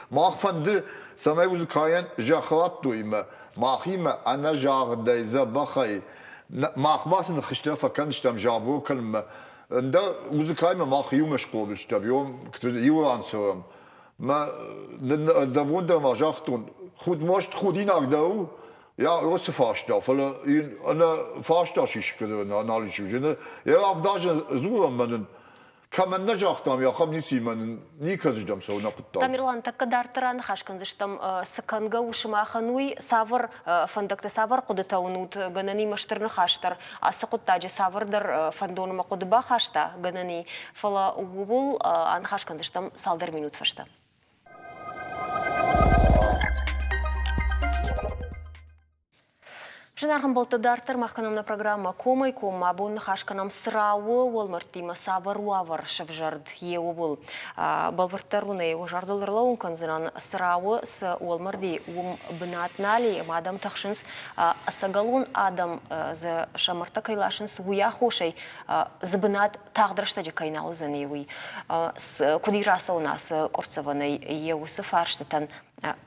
мах фӕнды, цӕмӕй музыкайӕн зӕхх радтой мӕ махимӕ ӕнӕзагъдӕй, дзӕбӕхӕй, мах ма сын хызтӕ фӕкӕндзыстӕм забор кӕнынмӕ. Ӕндӕр музыкаимӕ мах иумӕ схъомыл стӕм, иу ран цӕрӕм. Мӕ дӕ бон дӕр ма загътон, худмост худинаг дӕр у, Я уыцы фарста, фӕлӕ йын ӕнӕ фарста сисгӕ нал ис. Йӕ авдазы дзурӕм мӕ нын кӕмӕн нӕ загътам, ахӕм ницы мӕ нын никӕдзыстӕм цӕуы нӕ хъуыддаг. Тамерлан, тӕккӕ дарддӕр аныхас кӕндзыстӕм, цы кӕнгӕ у сымахӕн, уый цавӕр фӕндӕгтӕ, цавӕр хъуыдытӕ уынут, гӕнӕн и стыр ныхас дӕр ацы хъуыддаджы цавӕрдӕр фӕндонмӕ хъуыды бахаста, гӕнӕн и, фӕлӕ ууыл аныхас кӕндзыстӕм цалдӕр минут фӕстӕ. Зынаргъ ӕмбӕлттӕ, дарддӕр мах кӕнӕм нӕ программӕ Комӕй коммӕ. Абон ныхас кӕнӕм Црауы уӕлмӕрдтимӕ цавӕр уавӕр сӕвзӕрд, йе ууыл. Бӕлвырддӕр уын ӕй уӕ зӕрдыл ӕрлӕууын кӕндзынӕн, Црауы цы уӕлмӕрд и, уым бынат нал и, ӕмӕ адӕм тыхсынц, ӕцӕгӕлон адӕм дзы сӕ мӕрдтӕ кӕй ласынц, уый аххосӕй дзы бынат тагъд рӕстӕджы кӕй нал уыдзӕни, уый. Куыд и рацӕуын ацы къуырццӕвӕнӕй, йӕ уыцы фарстытӕн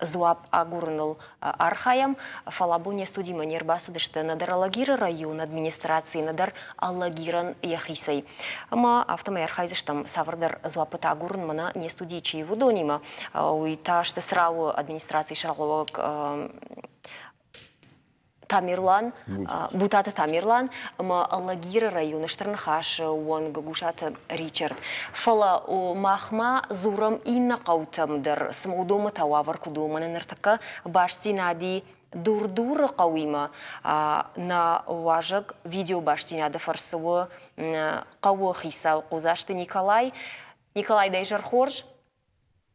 дзуапп агурыныл архайӕм, фӕлӕ абон не студимӕ не рбацыдысты нӕдӕр Алагиры районы администрацийы, нӕдӕр Алагирӕн йӕхицӕй. Ӕмӕ афтӕмӕй архайдзыстӕм цавӕрдӕр дзуаппытӕ агурын мӕнӕ не студийы чи уыдонимӕ, уый та сты Црауы администрацийы сӕргълӕууӕг. Тамерлан, Бутаты Тамерлан ӕмӕ Алагиры районы Стыр Ныхасы уӕнг Гусаты Ричард. Фӕлӕ махмӕ дзурӕм иннӕ хъӕутӕм дӕр, цымӕ уыдонмӕ та уавӕр куыд у? Мӕнӕ ныртӕккӕ бастдзинад и Дур-Дуры хъӕуимӕ. Нӕ уазӕг видеобастдзинады фӕрцы у хъӕуы хицау Хъодзасты Николай. Николай, дӕ изӕр хорз!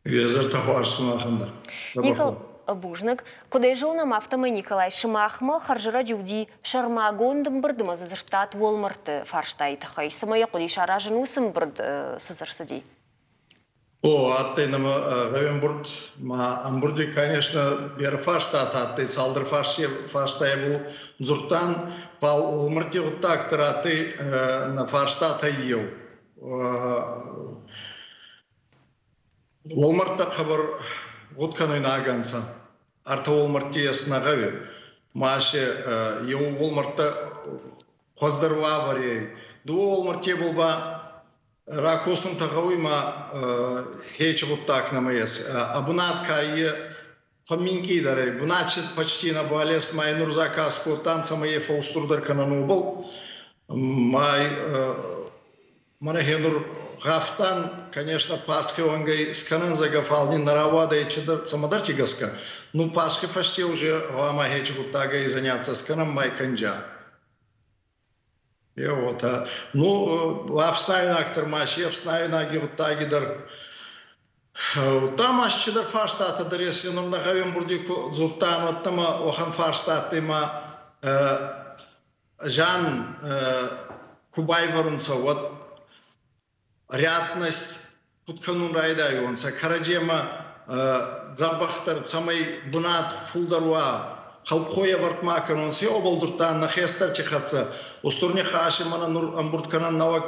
Йӕ зӕрдӕ хуарз сымахӕн дӕр. Никол, бузныг. Куыд ӕй зонӕм, афтӕмӕй Николай сымахмӕ хӕрзӕрӕджы уыди сӕрмагонд ӕмбырд ӕмӕ дзы дзырдтат уӕлмӕрдты фарстайы тыххӕй. Цымӕ йӕ хъуыди саразын уыцы ӕмбырд, цы дзы ӕрцыди? О, адтӕй нӕмӕ гъӕуӕмбурд. Ма ӕмбурди, конечно, берӕ фарстатӕ адтӕй, цалдӕр фарстайбӕл дзурдтан, фал уӕлмӕрдти гъуддаг дӕр адтӕй нӕ фарстатӕй еу. Уӕлмӕрдтӕ хъӕбӕр гъудкӕнуйнаг ӕнцӕ. Ӕртӕ уӕлмӕрдти ес нӕ гъӕуи. Ма си еу уӕлмӕрдтӕ хуӕздӕр уавӕри ӕй. Дууӕ уӕлмӕрдтебӕл ба ракосунтӕ гъӕуй ма хечи гъуддаг нӕмӕ ес. Ӕ бунат ка е фӕмминкъийдӕр ӕй. Бунат почти нӕбал ес, ма нур заказ кодтан, цӕмӕй е фӕуустурдӕр кӕнӕн, уобӕл. Ма Мӕнӕ гьенур гъавтан, конечно, Пасхи уӕнгӕй скӕнӕн зӕгъгӕ, фал нин нӕ рауадӕй чидӕр цӕмӕдӕрти гӕсгӕ. Ну, Пасхи фӕсте уже гъӕуама хечи гъуддагӕй заняться скӕнӕн май кӕнджа. Е уотӕ. Ну, ӕфснайуйнаг дӕр ма си ӕфснайуйнаги гъуддаги дӕр Удта ма чидӕр фарстатӕ дӕр ес, нӕ гъӕуи ку дзурдтан, уӕдта ма уӕхӕн фарстатӕй ма зиан ку байвӕрунцӕ, уӕд рядность куд кӕнун райдайуонцӕ, кӕрӕдземӕ дзӕбӕхдӕр цӕмӕй бунат фулдӕр уа, хӕлпхойӕвӕрд ма кӕнонцӕ, уобӕл дзурдтан нӕ хестӕрти хӕццӕ. Устур нихӕси мӕнӕ нур ӕмбурд кӕнӕн нӕуӕг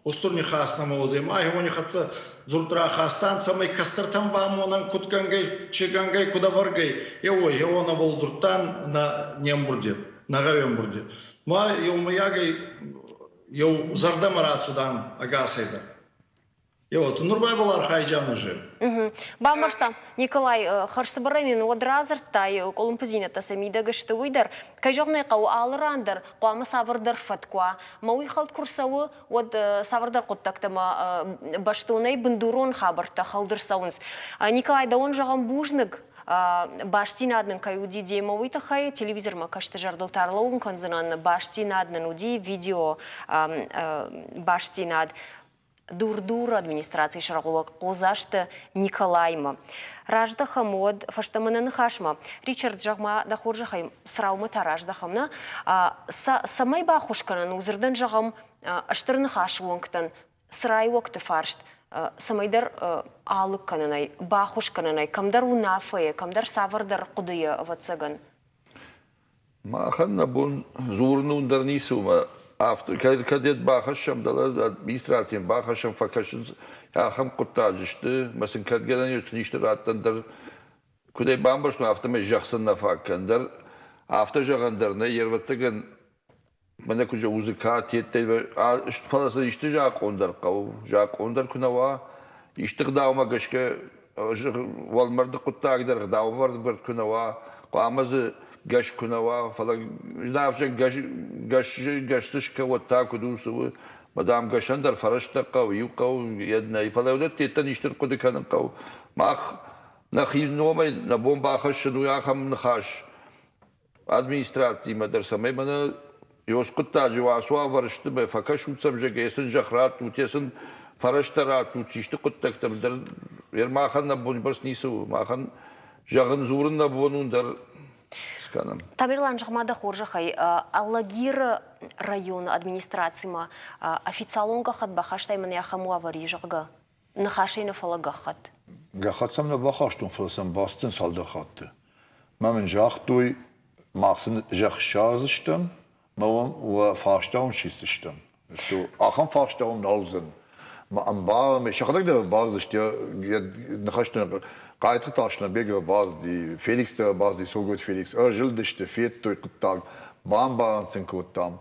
устур нихас нӕмӕ уодзӕй. Ма хеуони хӕццӕ дзурд рахастан, цӕмӕй кӕстӕртӕн бамонӕн, куд кӕнгӕй, чи кӕнгӕй, куд ӕвӕргӕй, еуой хеуонӕбӕл дзурдтан нӕ не мбурди, нӕ гъӕуи ӕмбурди. Ма еумӕйагӕй еу зӕрдӕмӕ рацудан ӕгасӕй дӕр. Вот, нур байбал архайджан уже. Бамбӕрстам, Николай, хӕрзцыбырӕй нын уӕд радзырдтай, къуылымпыдзинӕдтӕ сӕ мидӕг сты, уый дӕр. Кӕй зӕгъын ӕй хъӕуы, алы ран дӕр хъуамӕ цавӕрдӕр фӕтк уа. Мӕ уый хӕлд куы рцӕуы, уӕд цавӕрдӕр хъуыддӕгтӕ ӕмӕ бӕстонӕй бындурон хабӕрттӕ хӕлд ӕрцӕуынц. Николай, дӕуӕн зӕгъӕм бузныг, бастдзинад нын кӕй уыди демӕ, уый тыххӕй телевизормӕ кӕсты зӕрдыл та ӕрлӕууын кӕндзынӕн, бастдзинад нын уыди, видео бастдзинад. Дур-Дуры администрацийы сӕргълӕууӕг Хъодзасты Николаймӕ. Раздӕхӕм уӕд фӕстӕмӕ нӕ ныхасмӕ. Ричард, зӕгъ-ма, дӕ хорзӕхӕй, цраумӕ та раздӕхӕм, нӕ? Цӕмӕй баххуыс кӕнӕн у дзырдӕн зӕгъӕм, стыр ныхасы уӕнгтӕн црайуӕгты фарст цӕмӕйдӕр алыг кӕнынӕй, баххуыс кӕнынӕй, кӕмдӕр уынаффӕйӕ, кӕмдӕр цавӕрдӕр хъуыдыйӕ, ӕвӕццӕгӕн? Махӕн нӕ бон дзурын уын дӕр ницы у, афтӕ кӕд йӕ бахӕссӕм, дӕлӕ администрацийӕн бахӕссӕм, фӕкӕсынц, ахӕм хъуыддаджы сты, мӕ сын кӕд гӕнӕн ис, исты раттӕн дӕр, куыд ӕй бамбӕрстон, афтӕмӕй зӕхх сын нӕ фаг кӕн дӕр, афтӕ зӕгъӕн дӕр нӕй, ӕвӕццӕгӕн, мӕнӕ куыд зӕгъ, узыка, тедтӕй, фӕлӕ сын исты закъон дӕр хъӕуы, закъон дӕр куы нӕ уа, исты гъдаумӕ гӕсгӕ уӕлмӕрды хъуыддаг дӕр ӕгъдаувӕрд куы нӕ уа, хъуамӕ дзы гӕс куы нӕ уа, фӕлӕ знавзӕг гӕс, гӕс, гӕс дзы скӕ, уӕд та куыд у, цы у. Мадам гӕсӕн дӕр фӕрӕзтӕ хъӕуы, иу хъӕуы, йед нӕй, фӕлӕ уыдӕттӕн исты ӕрхъуыды кӕнын хъӕуы. Мах нӕхи номӕй нӕ бон бахӕссын у ахӕм ныхас администрациимӕ дӕр, цӕмӕй мӕнӕ ёс хъуыддаджы уац уавӕр сты, мӕ фӕкӕсут сӕм, зӕгъгӕ, сын зӕхх раттут, йе сын фӕрӕзтӕ раттут, исты хъуыддӕгтӕм дӕр. Махӕн нӕ бон бӕрц ницы у, махӕн зӕгъын, дзурын нӕ бон у дӕр скӕнӕм. Тамерлан, зӕгъ-ма дӕ хорзӕхӕй, Алагиры районы администрацимӕ официалон гӕххӕтт бахастай мӕнӕ ахӕм уавӕр и, зӕгъгӕ? Ныхасӕй нӕ, фӕлӕ гӕххӕтт. Гӕххӕтт сӕм нӕ бахастон, фӕлӕ сӕм бацыдтӕн цалдӕр хатты. Мӕ мын загътой, мах сын зӕхх ссардзыстӕм, мӕ уӕм уӕ фарста уын сисдзыстӕм. Что ахӕм фарста уӕм нал уыдзӕн. Мӕ ӕмбарӕм, сӕхӕдӕг дӕр ӕрбацыдысты, йӕ ныхӕсты Хъайтыхъты Аслӕнбег ӕрбацыди, Феликс дӕр ӕрбацыди, Цогойты Феликс. Ӕрзылдысты, федтой хъуыддаг, бамбарын сын кодтам.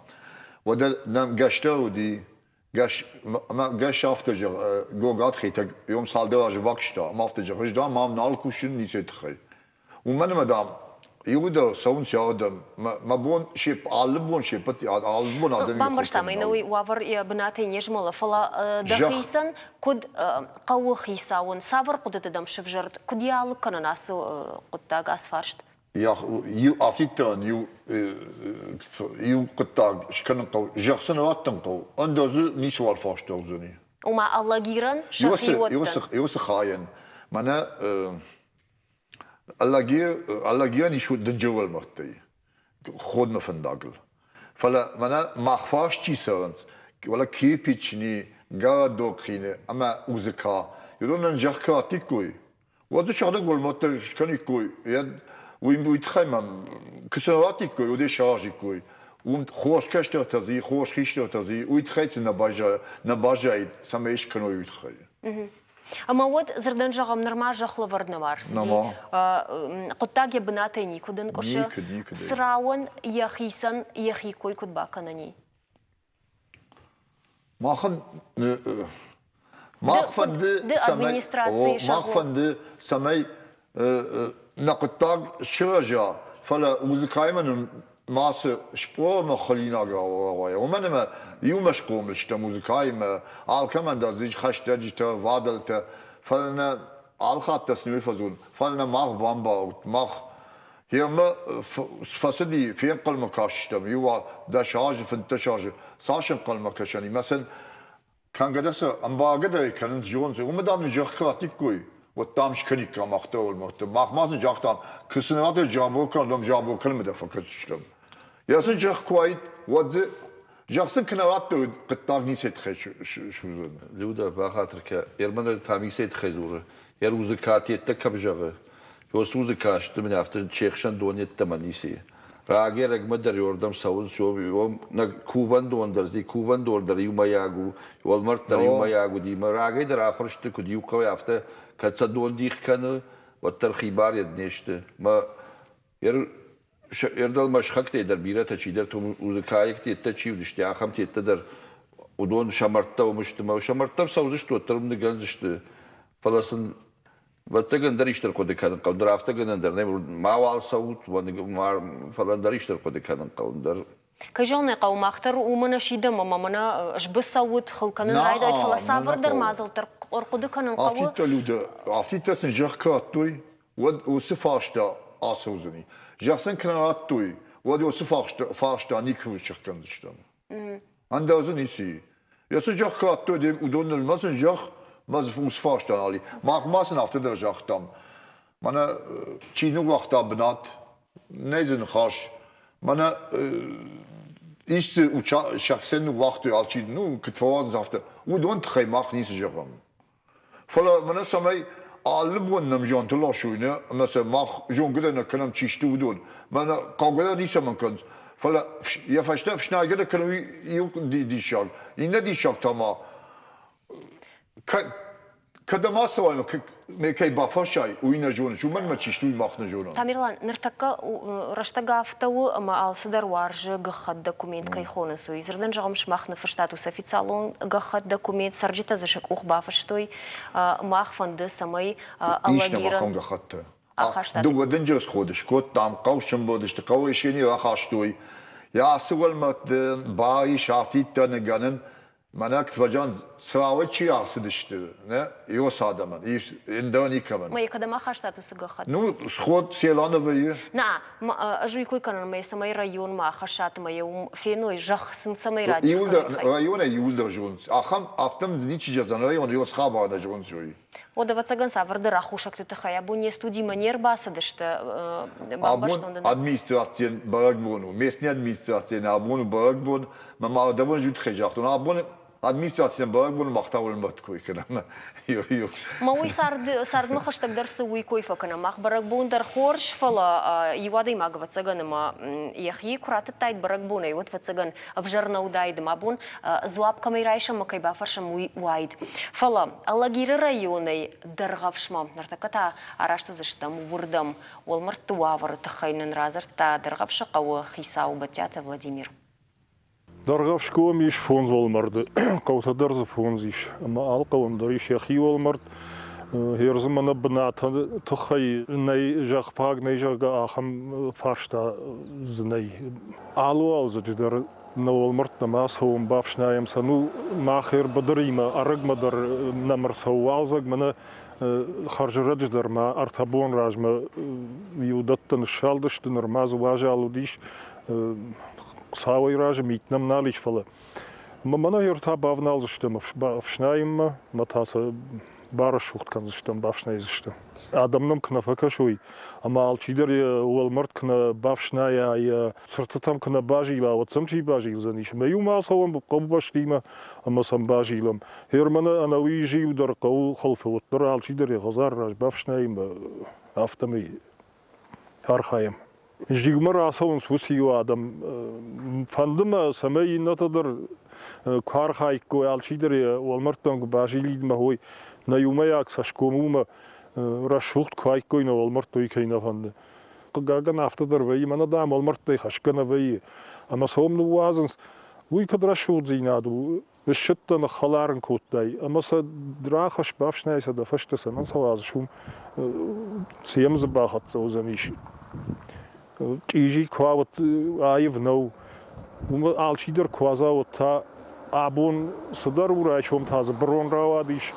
Уӕдӕ нӕм гӕстӕ уыди, Гӕс, ӕмӕ гӕс афтӕ зӕгъ, Гогат Хетӕг йом цалдӕр азы бакуыста, ӕмӕ афтӕ зӕгъ, ӕз, дам, ам нал кусын ницӕй тыххӕй. Уымӕн ӕмӕ, дам, Иуылдӕр цӕуынц адӕм. Мӕ бон се алы бон се ппӕт алы бон адӕм Бамбӕрстам ӕй, уый уавӕр йӕ бынатӕй не змӕлы, фӕлӕ дӕхицӕн куыд хъӕуы хицауӕн, цавӕр хъуыдыты дӕм сывзӕрд, куыд йӕ алыг кӕнын ацы хъуыддаг, ацы фарст? Иу афтидтӕн иу иу хъуыддаг скӕнын хъӕуы, зӕхх сын раттын хъӕуы, ӕндӕр дзы ницыуал фарста уыдзӕни. Ома Алагирӕн сӕхиуӕттӕн. Иосы хайӕн мӕнӕ Алагирӕн ис дынджыр уӕлмӕрдтӕй Ходмӕ фӕндагыл. Фӕлӕ мӕнӕ мах фарс чи цӕрынц, уӕлӕ Кирпични, Городокхины ӕмӕ Узыка, уыдонӕн зӕхх куы раттиккой, уӕд дзы сыгъдӕг уӕлмӕрдтӕ скӕниккой, уый уый тыххӕй мӕм куы сын раттиккой, уӕд ӕй саразиккой. Уым хорз кӕстӕртӕ дзы и, хорз хистӕртӕ дзы и, уый тыххӕй сын нӕ баззаид, цӕмӕй скӕной, уый тыххӕй. Ӕмӕ уӕд дзырдӕн зӕгъӕм, нырма зӕхх лӕвӕрд нӕма ӕрцыди. Нӕма. Хъуыддаг йӕ бынатӕй никуыд ӕнкъуысы. Никуыд, никуыд. Цырауӕн йӕхицӕн йӕхи кой куыд бакӕнӕн и? Махӕн мах фӕнды, цӕмӕй мах фӕнды, цӕмӕй нӕ хъуыддаг сырӕза, фӕлӕ музыкаимӕ нын мацы спъоламӕ хӕринаг рауайа, уымӕн ӕмӕ иумӕ схъомыл стӕм музыкаимӕ, алкӕмӕн дӕр дзы ис хӕстӕджытӕ, вадӕлтӕ, фӕлӕ нӕ алхатт дӕр сын уый фӕдзурын, фӕлӕ нӕ мах бамбарут, мах Йемӕ фӕцыди, фенхъӕлмӕ кастыстӕм иу 10 азы, 15 азы. Цас ӕнхъӕлмӕ кӕсӕн и? Мӕ сын кӕнгӕ дӕр сӕ ӕмбаргӕ дӕр кӕнынц, зонынц. Уымӕ, дам, нын зӕхх куы раттиккой, уӕд, дам, скӕниккам ӕхтӕуыл Мах ма сын загътам, куы сын радтой джабор кӕнын, дам, джабор кӕнынмӕ дӕр фӕкӕсдзыстӕм. Йӕ сын зӕхх куы уаид, уӕд дзы зӕхх сын куы нӕ радтой, уӕд хъуыддаг ницӕй тыххӕй суыдзӕн. Людӕ, бахатыр кӕ, Ерманы та ницӕй тыххӕй дзуры. Йӕ рузыкатеттӕ кӕм зӕгъы, Ёсудзы касты мын афтӕ се хсӕн дон йеддӕмӕ ницы и. Рагӕй-ӕрӕгмӕ дӕр ёрдӕм цӕуынц, ё нӕ кувӕндон дӕр зи кувӕндон дӕр иумӕйаг у, уӕлмӕрд дӕр иумӕйаг уыди. Мӕ рагӕй дӕр ахуыр сты, куыд иу хъӕуӕй, афтӕ кӕд сӕ дон дих кӕны, уӕддӕр хибар йед не сты. Мӕ Ердӕлмӕ сыхӕгтӕй дӕр бирӕтӕ чидӕртӕ музыкаектӕ йедтӕ чи уыдысты, ахӕмтӕ йедтӕ дӕр уыдон сӕ мӕрдтӕ уым сты. Мӕ сӕ мӕрдтӕм цӕудзысты, уӕддӕр уым ныгӕндзысты. Фӕлӕ сын Ӕвӕццӕгӕн дӕр исты ӕрхъуыды кӕнын хъӕуы, ныр афтӕ гӕнӕн дӕр нӕй, мауал цӕут, фӕлӕ ӕндӕр исты ӕрхъуыды кӕнын хъӕуы, ӕндӕр. Кӕй зӕгъын ӕй хъӕуы, мах дӕр уымӕ нӕ сидӕм ӕмӕ мӕнӕ сбыцӕут, хыл кӕнын райдайут, фӕлӕ цавӕрдӕр мадзӕлттӕ ӕрхъуыды кӕнын хъӕуы. Афтидтӕ, Людӕ, афтидтӕ сын зӕхх куы радтой, уӕд уыцы фарста ацӕудзӕни. Зӕхх сын куы нӕ радтой, уӕд уыцы фарста никуы сыхгӕндзыстӕм. Ӕндӕр дзы ницы и. Йӕ цы зӕхх радтой, уыдон ма сын зӕхх, ма дзы уыцы фарста нал и. Мах ма сын афтӕ дӕр загътам. Мӕнӕ чи ныууагъта бынат, нӕй дзы ныхас. Мӕнӕ исты сӕхицӕн ныууагътой алчи, ну, куыд фӕуадзынц, афтӕ. Уыдон тыххӕй мах ницы зӕгъӕм. Фӕлӕ мӕнӕ цӕмӕй алы бон нӕм зианты ласой, нӕ, ӕмӕ сӕ мах зонгӕ дӕр нӕ кӕнӕм, чи сты, уыдон. Мӕнӕ хъӕугӕ дӕр ницӕмӕн кӕнынц. Фӕлӕ йӕ фӕстӕ ӕфснайгӕ дӕр кӕнын уый иу диссаг. Иннӕ диссаг та ма, кӕдӕм ацӕуай ӕмӕ кӕй бафӕрсай, уый нӕ зоныс. Уымӕн ӕмӕ чи сты, уый мах нӕ зонӕм. Тамерлан, ныртӕккӕ рӕстӕг афтӕ у, ӕмӕ алцыдӕр уарзы гӕххӕтт документ кӕй хонынц, уый. Дзырдӕн зӕгъӕм, сымах ныффыстат уыцы официалон гӕххӕтт документ, цӕрджытӕ дзы сӕ къух бафыстой. Мах фӕнды, цӕмӕй Ис нӕм ахӕм гӕххӕттӕ. Дыууӕ дынджыр сходы скодтам, хъӕу сӕмбӕлдысты, хъӕуӕй се не рахастой. Йӕ ацы уӕлмӕрдты бар ис афтидтӕ ныгӕнын. Мӕнӕ Кваджан Црауӕй чи ӕрцыдысты, нӕ, иос адӕмӕн, ӕндӕр никӕмӕн. Мӕ кӕдӕм ахастат уыцы гӕххӕтт? Ну, сход Селановойы. Нӕ, ӕз уый кой кӕнын, мӕ цӕмӕй районмӕ ахӕссат ӕмӕ йӕ уым феной, зӕхх сын цӕмӕй радих кӕной. Районӕй иуылдӕр зонынц. Ахӕм, афтӕ дзы ничи зӕгъдзӕн, район иос хабар нӕ зонынц, уый. Уӕд, ӕвӕццӕгӕн, цавӕрдӕр аххосӕгты тыххӕй абон не студимӕ не рбацыдысты. Абон администрацийӕн бӕрӕгбон у, местный администрацийӕн абон у бӕрӕгбон. Мӕ мардӕбон зуд загътон, абон администрацийӕн бӕрӕгбон мах та уӕлмӕрд кой кӕнӕм. Ма уый цард, цардмӕ хӕстӕгдӕр цы уый кой фӕкӕнӕм. Мах бӕрӕгбон дӕр хорз, фӕлӕ иу адӕймаг, ӕвӕццӕгӕн, ӕмӕ йӕхи куы ратыдтаид бӕрӕгбонӕй, уӕд, ӕвӕццӕгӕн, ӕвзӕр нӕ уыдаид ӕмӕ абон дзуапп кӕмӕй райсӕм ӕмӕ кӕй бафӕрсӕм, уый уаид. Фӕлӕ Алагиры районӕй Дӕргъӕвсмӕ ныртӕккӕ та араст уыдзыстӕм уырдӕм. Уӕлмӕрдты уавӕры тыххӕй нын радзырдта Дӕргъӕвсы хъӕуы хицау Бӕдтиаты Владимир. Дӕргъӕвсгом ис фондз уӕлмӕрды, хъӕутӕ дӕр дзы фондз ис, ӕмӕ алы хъӕуӕн дӕр ис йӕхи уӕлмӕрд. Ердзы мӕнӕ бынаты тыххӕй нӕй зӕхфаг, нӕй зӕгъгӕ, ахӕм фарста дзы нӕй. Алы уалдзӕджы дӕр нӕ уӕлмӕрдтӕм ацӕуӕм, бафснайӕм сӕ. Ну, мах ӕрбыдыримӕ ӕрӕгмӕ дӕр нӕм ӕрцӕуы уалдзӕг, мӕнӕ хӕрзӕрӕджы дӕр ма ӕртӕ бон размӕ иу дӕттӕ ныссалдысты, нырма дзы уазал уыдис. Хуыцауӕй разы мит нӕм нал ис, фӕлӕ мӕнӕ ӕртӕ бавналдзыстӕм ӕфснайынмӕ, мӕ та сӕ барӕсугъд кӕндзыстӕм, бафснайдзыстӕм. Адӕм нӕм куы нӕ фӕкӕсой, ӕмӕ алчидӕр йӕ уӕлмӕрд куы нӕ бафснайа, йӕ цыртытӕм куы нӕ базила, уӕд сӕм чи базилдзӕнис? Ӕмӕ иумӕ ацӕуӕм хъӕубӕстимӕ ӕмӕ сӕм базилӕм. Германы ӕнӕуи зиу дӕр хъӕуы хуылфы уӕддӕр алчидӕр йӕ хӕдзар раз бафснайы афтӕмӕй архайӕм. Зиумӕ рацӕуынц уыцы иу адӕм. Фӕнды мӕ, цӕмӕй иннӕтӕ дӕр куы архаиккой, алчидӕр йӕ уӕлмӕрдтӕм куы базилид мӕ хой, нӕ иумӕйаг цӕсгом уымӕ рӕсугъд куы уаиккой, нӕ уӕлмӕрдты уый кӕй нӕ фӕнды. Хъыгагӕн, афтӕ дӕр вӕййы, мӕнӕ дам уӕлмӕрдтӕй хӕсгӕ нӕ вӕййы. Ӕмӕ сӕ уым ныууадзынц. Уый куыд рӕсугъддзинад у, ссыдтӕ ныххӕлар ын кодтай ӕмӕ сӕ рахӕсс, бафснай сӕ дӕ фӕстӕ цӕмӕн сӕ уадзыс, уым цы йӕм дзы бахӕццӕ уыдзӕнис. Чъизи куы уа, уӕд аив нӕу. Уымӕ алчидӕр куы уадза, уӕд та абон цыдӕр у, райсом та дзы бырон рауадис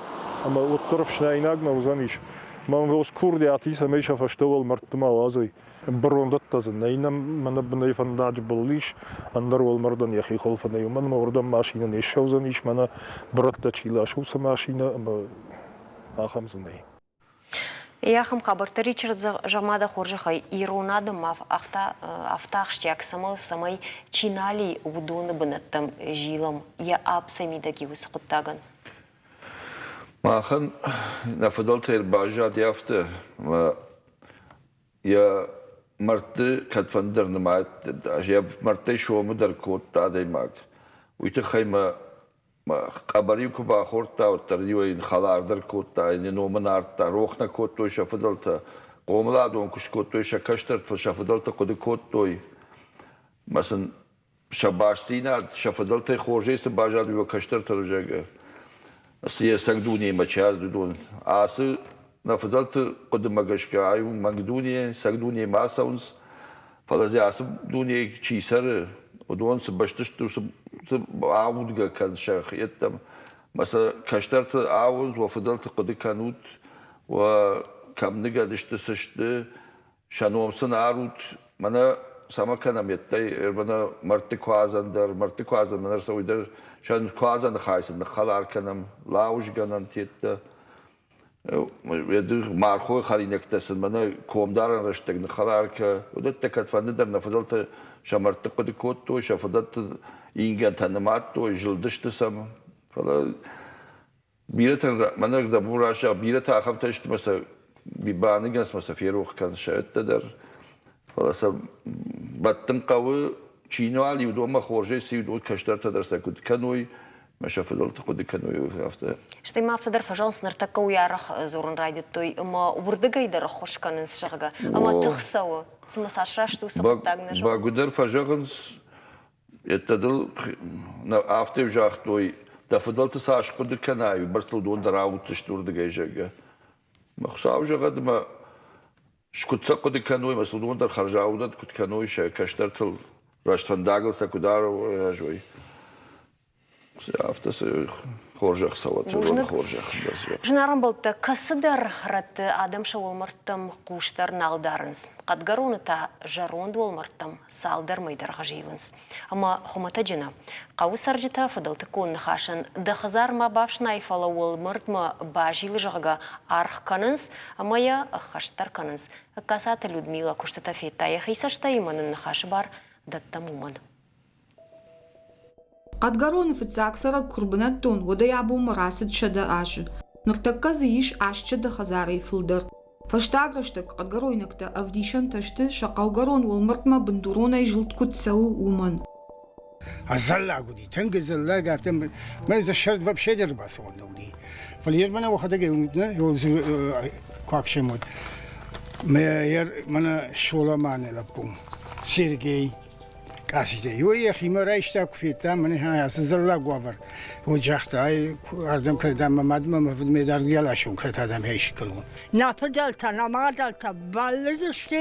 ӕмӕ уӕддӕр ӕфснаинаг нӕ уыдзӕнис. Мӕн курдиат и, цӕмӕй сӕ фӕстӕ уӕлмӕрдты ма уадзой. Бырондӕттӕ дзы нӕй, мӕнӕ бынӕй фӕндаджы был ис, ӕндӕр уӕлмӕрдӕн йӕхи хуылфы нӕй, уымӕн ӕмӕ уырдӕм машинӕ не ссӕудзӕнис, мӕнӕ бырӕттӕ чи ласы, уыцы машинӕ ӕмӕ ахӕм дзы нӕй. Ахӕм хабӕрттӕ Ричард зӕгъ-ма дӕ хорзӕхӕй, ирон адӕммӕ афтӕ ахсджиаг цӕмӕ, цӕмӕй чи нал и, уыдоны бынӕттӕм зилӕм, йӕ апп сӕ мидӕг и уыцы хъуыддагӕн? Махӕн нӕ фыдӕлтӕй ӕрбаззади афтӕ, ӕмӕ Йӕ мӕрдты кӕдфӕндыр нымадта, йӕ мӕрдтӕй сомы дӕр кодта адӕймаг. Уый тыххӕй мӕ къӕбӕр-иу куы бахордта, уӕддӕр-иу ӕй хӕлар дӕр кодта, йӕ ном ын ардта, рох нӕ кодтой сӕ фыдӕлтӕ. Хъомыладон куыст кодтой сӕ кӕстӕртыл, сӕ фыдӕлтӕ хъуыды кодтой. Мӕ сын сӕ бастдзинад сӕ фыдӕлтӕй хорзӕй цы баззад, уый кӕстӕртӕ зӕгъгӕ, цы йе цӕг дунемӕ чи ацыд, уыдон. Ацы нӕ фыдӕлты хъуыдымӕ гӕсгӕ ай у мӕнг дуне, цӕг дунемӕ ацӕуынц, фӕлӕ дзы ацы дунейы чи цӕры, уыдон цы бӕсты сты, цы аудгӕ кӕн сӕхиӕттӕм. Мӕ сӕ кӕстӕрты ауындз, уӕ фыдӕлты хъуыды кӕнут, уӕ кӕм ныгӕд сты, цы сты, сӕ ном сын арут, мӕнӕ цӕмӕ кӕнӕм йедтӕй, мӕнӕ мӕрдты куадзӕн дӕр, мӕрдты куадзӕн мӕнӕ ӕрцӕуй дӕр, сӕ куадзӕны хай сын ныххӕлар кӕнӕм, лауызгӕнӕн тедтӕ, мархойы хӕринӕгтӕ сын мӕнӕ комдарӕн рӕстӕг ныххӕлар кӕ, уыдӕттӕ кӕдфӕнды дӕр нӕ фыдӕлтӕ сӕ мӕрдты хъуыды кодтой, сӕ фыдӕлты ингӕнтӕ нымадтой, зылдысты сӕм, фӕлӕ Бирӕтӕн мӕнӕ дӕ бон раззаг, бирӕтӕ ахӕмтӕ сты, ӕмӕ сӕ баныгӕнынц ӕмӕ сӕ ферох кӕнынц сӕ ӕдде дӕр. Фӕлӕ сӕ бӕттын хъӕуы, чи нал и, уыдонмӕ хорзӕй цы уыдон кӕстӕртӕ дӕр сӕ куыд кӕной, ӕмӕ сӕ фыдӕлты хъуыды кӕной, афтӕ. Стӕй ма афтӕ дӕр фӕзӕгъынц, ныртӕккӕ уый арӕх дзурын райдыдтой, ӕмӕ уырдыгӕй дӕр ӕххуыс кӕнынц, зӕгъгӕ, ӕмӕ тых цӕуы. Цымӕ цас раст у цы хъуыддаг нӕ зӕгъы? Бӕгуыдӕр фӕзӕгъынц, Йедтӕ дыл афтӕ загътой, дӕ фыдӕлты цас хъуыды кӕнай, уыйбӕрц дыл уыдон дӕр ауддзысты уырдыгӕй, зӕгъгӕ. Мӕ Хуыцау зӕгъӕд ӕмӕ куыд сӕ хъуыды кӕной, ӕмӕ сыл уыдон дӕр хӕрзаудӕн куыд кӕной, сӕ кӕстӕртыл рӕстфӕндагыл сӕ куыд аразой. Афтӕ цы хорзӕх цӕуӕд, уыдоны хорзӕх. Зынаргъ ӕмбӕлттӕ, кӕцыдӕр рӕтты адӕм сӕ уӕлмӕрдтӕм хъус дӕр нал дарынц. Хъӕдгӕроны та зӕронд уӕлмӕрдтӕм цалдӕр мӕй дӕргъы зилынц. Ӕмӕ хуымӕтӕджы нӕ. Хъӕуы цӕрджытӕ фыдӕлтыккон ныхасӕн дӕ хӕдзар ма бафснай, фӕлӕ уӕлмӕрдмӕ базил, зӕгъгӕ, аргъ кӕнынц ӕмӕ йӕ ӕххӕст дӕр кӕнынц. Ӕгкацаты Людмила куыстытӕ федта йӕхи цӕстӕй ӕмӕ нын ныхасы бар дӕттӕм уымӕн. Хъӕдгӕроны фыццаг цӕрӕг куы рбынӕттон, уӕдӕй абонмӕ рацыд 100 азы. Ныртӕккӕ дзы ис 800 хӕдзарӕй фылдӕр. Фӕстаг рӕстӕг хъӕдгӕройнӕгтӕ ӕвдисӕнтӕ сты, сӕ хъӕугӕрон уӕлмӕрдмӕ бындуронӕй зылд куыд цӕуы, уымӕн. Ӕдзӕллаг уыди, тынг ӕдзӕллаг, афтӕ мӕ дзы сӕрд вообще не рбацӕуӕн нӕ уыди. Фӕлӕ йе мӕнӕ уӕхӕдӕг куы уыд. Мӕнӕ Соламаны лӕппу Сергей. Къаситӕ. Иуӕй йӕхимӕ райста, куы федта, мӕнӕ ацы зӕллаг уавӕр. Уӕд загъта, ай ардӕм кӕд мӕ мадмӕ мӕ фыдмӕ дардгӕ ласон, кӕд адӕм хӕсиккӕлон. Нӕ фыдӕлтӕ, нӕ мадӕлтӕ бӕллыдысты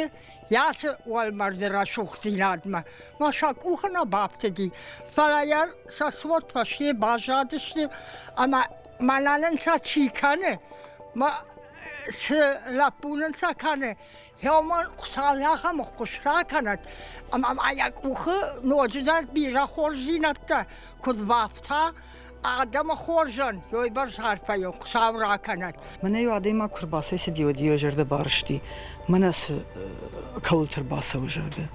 ацы уӕлмӕрды рӕсугъддзинадмӕ. Мӕ сӕ къухы нӕ бафтыди, фӕлӕ йӕ сӕ цот фӕсте баззадысты ӕмӕ мӕнӕн сӕ чи кӕны, мӕ цы лӕппу нын сӕ кӕны, Гъеуымӕн Хуыцау ахӕм ӕххуыс ракӕнӕд, ӕмӕ ма йӕ къухы ноджыдӕр бирӕ хорздзинӕдтӕ куыд бафта, адӕмы хорзӕн уыйбӕрц арфӕйы Хуыцау ракӕнӕд. Мӕнӕ-иу адӕймаг куы рбацӕйцыди, уӕд йӕ зӕрдӕ барызти, мӕнӕ цы кӕуылты ӕрбацӕуы, зӕгъгӕ.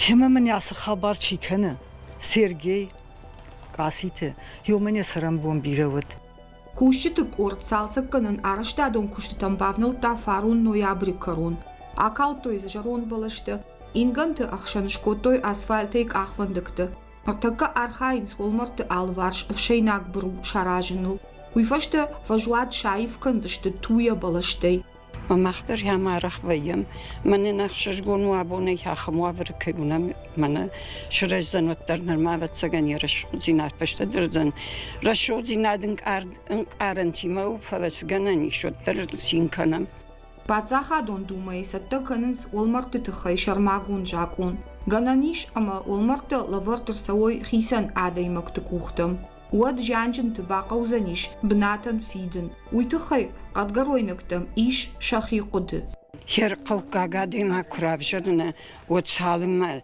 Гъемӕ мын ацы хабар чи кӕны, Сергей Къаситы, уымӕн йӕ цӕрӕнбон бирӕ уыд. Кусджыты къорд цалцӕггӕнӕн арӕзтадон куыстытӕм бавнӕлдта фарон ноябры кӕрон. Акалдтой дзы зӕронд бӕлӕстӕ, ингӕнты ӕхсӕн скодтой асфальтӕй къахвӕндӕгтӕ. Ныртӕккӕ архайынц уӕлмӕрдты алыварс ӕфсӕйнаг быру саразыныл. Уый фӕстӕ фӕзуат саив кӕндзысты туйӕ бӕлӕстӕй. Мах дӕр ӕм арӕх вӕййӕм. Мӕнӕн ӕхсызгон у абонӕй ахӕм уавӕры кӕй уынӕм. Мӕнӕ сырӕздзӕн уӕддӕр нырма, ӕвӕццӕгӕн, йӕ рӕсугъддзинад фӕстӕдӕр уыдзӕн. Рӕсугъддзинад ӕнкъарӕнтимӕ у, фӕлӕ цы гӕнӕн ис, уӕддӕр цин кӕнӕм. Паддзахадон Думӕйы цӕттӕ кӕнынц уӕлмӕрдты тыххӕй сӕрмагонд закъон. Гӕнӕн ис, ӕмӕ уӕлмӕрдтӕ лӕвӕрд ӕрцӕуой хицӕн адӕймӕгты къухтӕм. Уӕд зианджынты бахъӕудзӕнис бынатӕн фидын. Уый тыххӕй хъӕдгӕройнӕгтӕм ис сӕхи хъуыды. Хӕрхъӕуккаг адӕймаг куы равзӕрына, уӕд цалынмӕ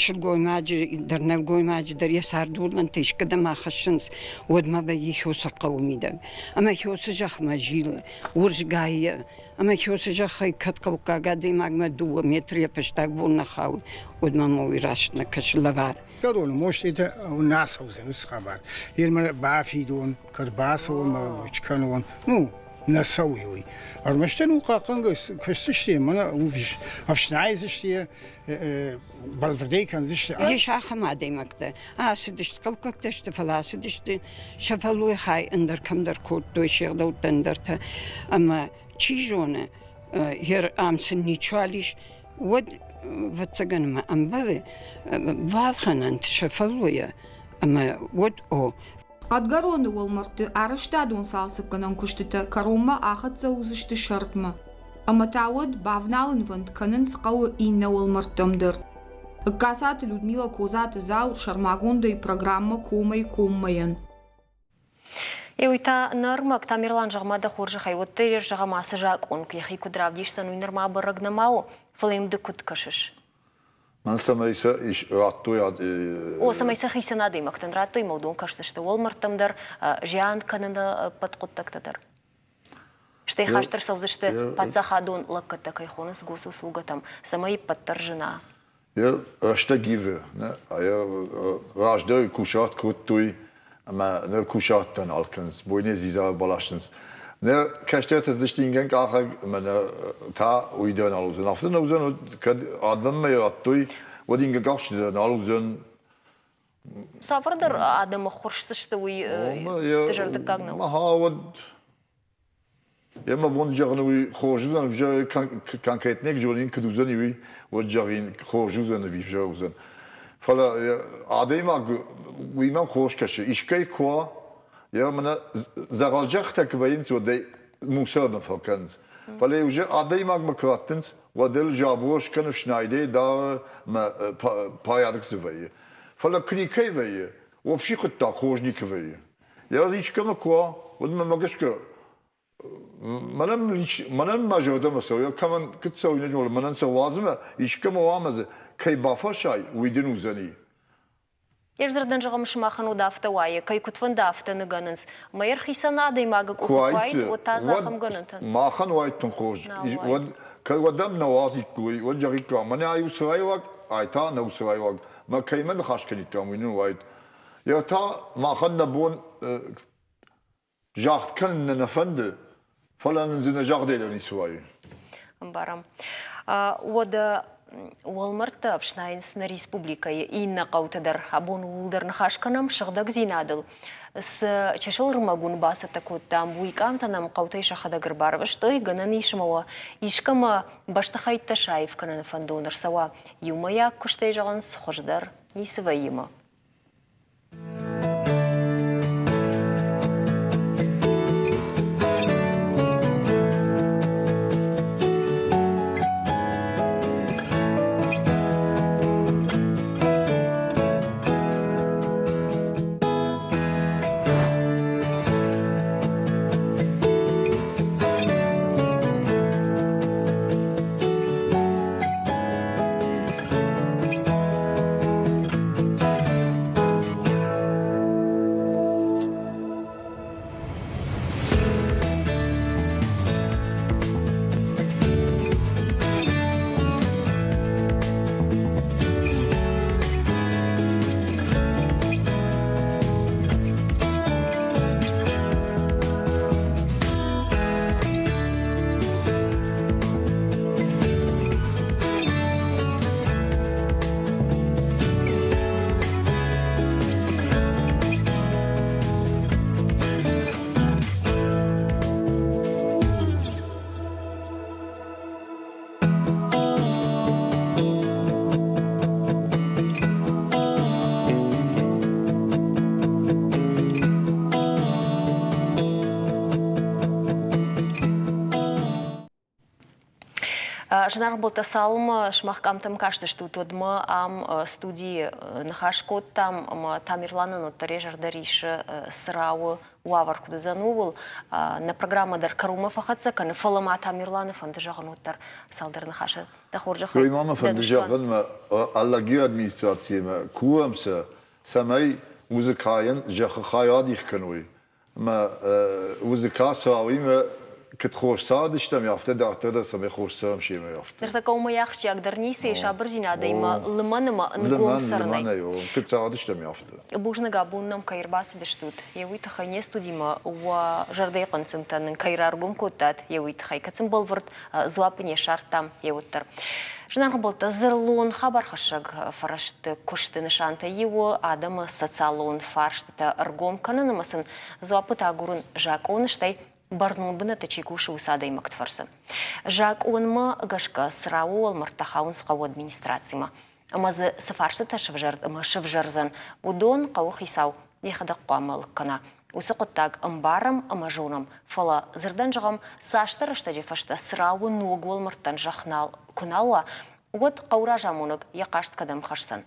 сылгоймаджы дӕр, нӕлгоймаджы дӕр йӕ цардуылӕнтӕ искӕдӕм ахӕссынц, уӕдмӕ вӕййы хёсы хъӕуы мидӕг. Ӕмӕ хёсы зӕхмӕ зилы, уырзгайӕ. Ӕмӕ хёсы зӕххӕй кӕд хъӕуккаг адӕймагмӕ 2 метры йӕ фӕстаг бон нӕ хауы, уӕд мӕм уый раст нӕ кӕсы лӕвар. Кӕрон, может, это нӕ цӕудзӕн уыцы хабар. Йемӕ бафидон, кӕд бацӕуон, мӕ кӕнон. Ну, нӕ цӕуы уый. Ӕрмӕстдӕр у хъахъхъӕнгӕ кӕсдзысты, мӕнӕ ӕфснайдзысты, бӕлвырдӕй кӕндзысты. Ис ахӕм адӕймӕгтӕ. Ацыдысты, хъӕуккӕгтӕ сты, фӕлӕ ацыдысты, сӕ фӕллой хай ӕндӕр кӕмдӕр кодтой, се гъдӕуттӕ ӕндӕртӕ. Ӕмӕ чи зоны, ам сын ничуал ис, уӕд, ӕвӕццӕгӕн, мӕ ӕмбӕлы балхӕнӕнт сӕ фӕллойӕ ӕмӕ уӕд о. Хъӕдгӕроны уӕлмӕрдты арӕзтадон цалцӕггӕнӕн куыстытӕ кӕронмӕ ахӕццӕ уыдзысты сӕрдмӕ. Ӕмӕ та уӕд бавналынвӕнд кӕнынц хъӕуы иннӕ уӕлмӕрдтӕм дӕр. Ӕгкацаты Людмила Козаты Зауыр сӕрмагондӕй программӕ Комӕй-коммӕйӕн. Уый та нӕ ӕрмӕг Тамерлан зӕгъ-ма дӕ хорзӕхӕй, уӕддӕр зӕгъӕм ацы закъон йӕхи куыд равдисдзӕн, уый нырма бӕрӕг нӕма у, фӕлӕ йӕм ды куыд кӕсыс? Мӕн цӕмӕй сӕ радтой. О, цӕмӕй сӕ хицӕн адӕймӕгтӕн радтой, ӕмӕ уыдон кӕсдзысты уӕлмӕрдтӕм дӕр, зиан кӕныны ӕппӕт хъуыддӕгтӕ дӕр. Стӕй хаст ӕрцӕудзысты паддзахадон лӕггӕдтӕ кӕй хонынц госуслугӕтӕм, цӕмӕй ӕппӕт дӕр зына. Йӕ рӕстӕг ивы. Раздӕр кусарт кодтой ӕмӕ ныр кусарттӕ нал кӕнынц, бойне дзидза баласынц. Нӕ кӕстӕртӕ дзысты ингӕн къахӕг ӕмӕ нӕ та уый дӕр нал уыдзӕн. Афтӕ нӕ уыдзӕн, кӕд адӕммӕ радтой, уӕд ингӕн къахджытӕ дӕр нал уыдзӕн. Цавӕрдӕр адӕмы ххуырсдзысты, уый дызӕрдыггаг нӕу. Ага, уӕд Йӕ мӕ бон зӕгъын уый хорз уыдзӕн, конкретнӕй зонин куыд уыдзӕни уый, уӕд зӕгъин хорз уыдзӕн ӕви взӕр уыдзӕн. Фӕлӕ адӕймаг уый мӕм хорз кӕсы. Искӕй куы уа, йӕ мӕнӕ дзӕгъӕлзӕхтӕ куы вӕййынц, уӕд ӕй мусормӕ фӕкӕнынц. Фӕлӕ уже адӕймагмӕ куы раттынц, уӕд ыл жабро скӕны фснайдӕй дары мӕ порядок дзы вӕййы. Фӕлӕ куы никӕй вӕййы, общий хъуыддаг хорз никуы вӕййы. Йӕ искӕмӕ куы уа, уӕд мӕ гӕсгӕ мӕнӕн мӕнӕн мӕ зӕрдӕмӕ цӕуы, кӕмӕн куыд цӕуы, не зоны, мӕнӕн сӕ уадзынмӕ искӕмӕ уа ӕмӕ дзы кӕй бафӕрсай, уый дын уыдзӕни. Йе рдзырдӕн зӕгъӕм, сымахӕн уыд афтӕ уайы, кӕй куыд фӕнды, афтӕ ныгӕнынц. Мӕ ӕрхицӕн адӕймагы къухы куы уаид, уӕд та дзы ахӕм гӕнӕнтӕ. Махӕн уаид тынг хорз. Уӕд кӕд уӕд ӕм нӕ уадзиккой, уӕд зӕгъиккам, мӕнӕ ай у цырайуаг, ай та нӕу цырайуаг. Мӕ кӕимӕ ныхас кӕниккам, уый нын уаид. Йӕ та махӕн нӕ бон загъд кӕнын нӕ нӕ фӕнды, фӕлӕ нын дзы нӕ загъдӕй дӕр ницы уайы. Ӕмбарӕм. Уӕдӕ. Уӕлмӕрдтӕ ӕфснайынц нӕ республикӕйы иннӕ хъӕуты дӕр. Абон ууыл дӕр ныхас кӕнӕм сыгъдӕгдзинадыл. Цы чысыл ӕрмӕг уын бацӕттӕ кодтам, уый къамтӕ нӕм хъӕутӕй сӕхӕдӕг ӕрбарвыстой. Гӕнӕн ис ӕмӕ уӕ искӕмӕ бӕстыхӕйттӕ саив кӕныны фӕндон ӕрцӕуа. Иумӕйаг куыстӕй зӕгъынц, хуыздӕр ницы вӕййы мӕ. Зынаргъ былтӕ, цалынмӕ сымах къамтӕм кастыстут, уӕдмӕ ам студийы ныхас кодтам ӕмӕ Тамерланӕн уӕддӕр йӕ зӕрдӕ рисы Цырауы уавӕр куыд уыдзӕн, ууыл. Нӕ программӕ дӕр кӕронмӕ фӕхӕццӕ кӕны, фӕлӕ ма Тамерланы фӕнды зӕгъын уӕддӕр цалдӕр ныхасы. Дӕ хорзӕхӕй. Уый ма мӕ фӕнды зӕгъын мӕ Алагиры администрациимӕ курӕм сӕ, цӕмӕй музыкӕйӕн зӕххы хай адих кӕной ӕмӕ музыка цауимӕ куыд хорз цардыстӕм, афтӕ дарддӕр дӕр цӕмӕй хорз цӕрӕм семӕ афтӕ. Ныртӕккӕ уымӕй ахсджиагдӕр ницы и сабырдзинадӕй ӕмӕ лымӕн ӕмӕ ӕнгом цӕрынӕй. Лымӕнӕй, куыд цардыстӕм, афтӕ. Бузныг, абон нӕм кӕй ӕрбацыдыстут, йе уый тыххӕй не студимӕ уӕ зӕрдӕйы хъынцъымтӕ нын кӕй раргом кодтат, йе уый тыххӕй, кӕд сын бӕлвырд дзуапп не ссардтам, йе уӕддӕр. Зынаргъ ӕмбӕлттӕ, дзырлон хабархӕссӕг фӕрӕзты куысты нысантӕй иу у адӕмы социалон фарстытӕ ӕргом кӕнын ӕмӕ сын дзуаппытӕ агурын закъоны, стӕй бӕрнон бынӕтты чи кусы, уыцы адӕймӕгты фӕрцы. Закъонмӕ гӕсгӕ Црауы уӕлмӕрдтӕ хауынц хъӕуы администрацимӕ. Ӕмӕ дзы цы фарстытӕ сывзӕрд ӕмӕ сывзӕрдзӕн, уыдон хъӕуы хицау йӕхӕдӕг хъуамӕ лыг кӕна. Уыцы хъуыддаг ӕмбарӕм ӕмӕ зонӕм, фӕлӕ дзырдӕн зӕгъӕм, цасдӕр рӕстӕджы фӕстӕ Црауы ног уӕлмӕрдтӕн зӕхх нал куы нал уа, уӕд хъӕуы разамонӕг йӕ хъаст кӕдӕм хӕсдзӕн?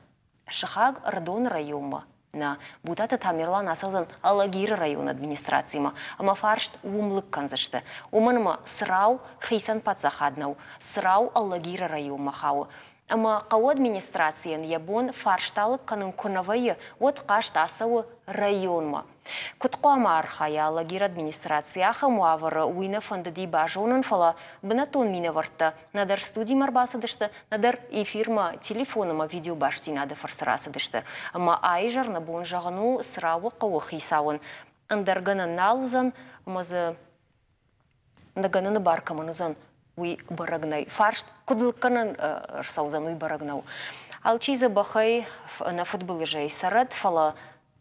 Сыхаг Ӕрыдоны районмӕ? Нӕ, Бутаты Тамерлан ацӕудзӕн Алагиры районы администрацимӕ ӕмӕ фарст уым лыг кӕндзысты. Уымӕн ӕмӕ Црау хицӕн паддзахад нӕу, Црау Алагиры районмӕ хауы. Ӕмӕ хъӕуы администрацийӕн йӕ бон фарста лыг кӕнын куы нӕ вӕййы, уӕд хъаст ацӕуы районмӕ. Куыд хъуамӕ архайа Алагиры администраци ахӕм уавӕры, уый нӕ фӕндыди базонын, фӕлӕ бынӕттон минӕвӕрттӕ нӕдӕр студимӕ ӕрбацыдысты, нӕдӕр эфирмӕ, телефон ӕмӕ видеобастдзинады фӕрцы рацыдысты. Ӕмӕ аизӕр нӕ бон зӕгъын у, Црауы хъӕуы хицауӕн ӕндӕр гӕнӕн нал уыдзӕн ӕмӕ дзы ныгӕныны бар кӕмӕн уыдзӕн, уый бӕрӕг нӕй. Фарст куыд лыггӕнӕн ӕрцӕудзӕн, уый бӕрӕг нӕу. Алчи дзӕбӕхӕй, ӕнӕ фыдбылызӕй цӕрӕд, фӕлӕ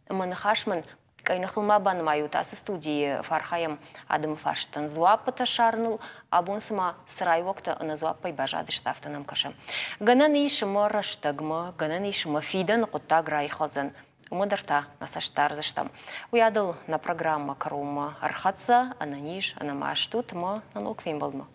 мӕ ныхас мын къӕйныхыл ма банымайут, ацы студийы фӕархайӕм адӕмы фарстытӕн дзуаппытӕ ссарыныл. Абон цыма цырайуӕгтӕ ӕнӕдзуаппӕй баззадысты, афтӕ нӕм кӕсы. Гӕнӕн ис ӕмӕ рӕстӕгмӕ, гӕнӕн ис ӕмӕ фидӕны хъуыддаг райхӕлдзӕн. Уымӕ дӕр та нӕ цӕст дардзыстӕм. Уыйадыл нӕ программӕ кӕронмӕ ӕрхӕццӕ, ӕнӕниз, ӕнӕмаст ут ӕмӕ нӕ ног фембӕлдмӕ.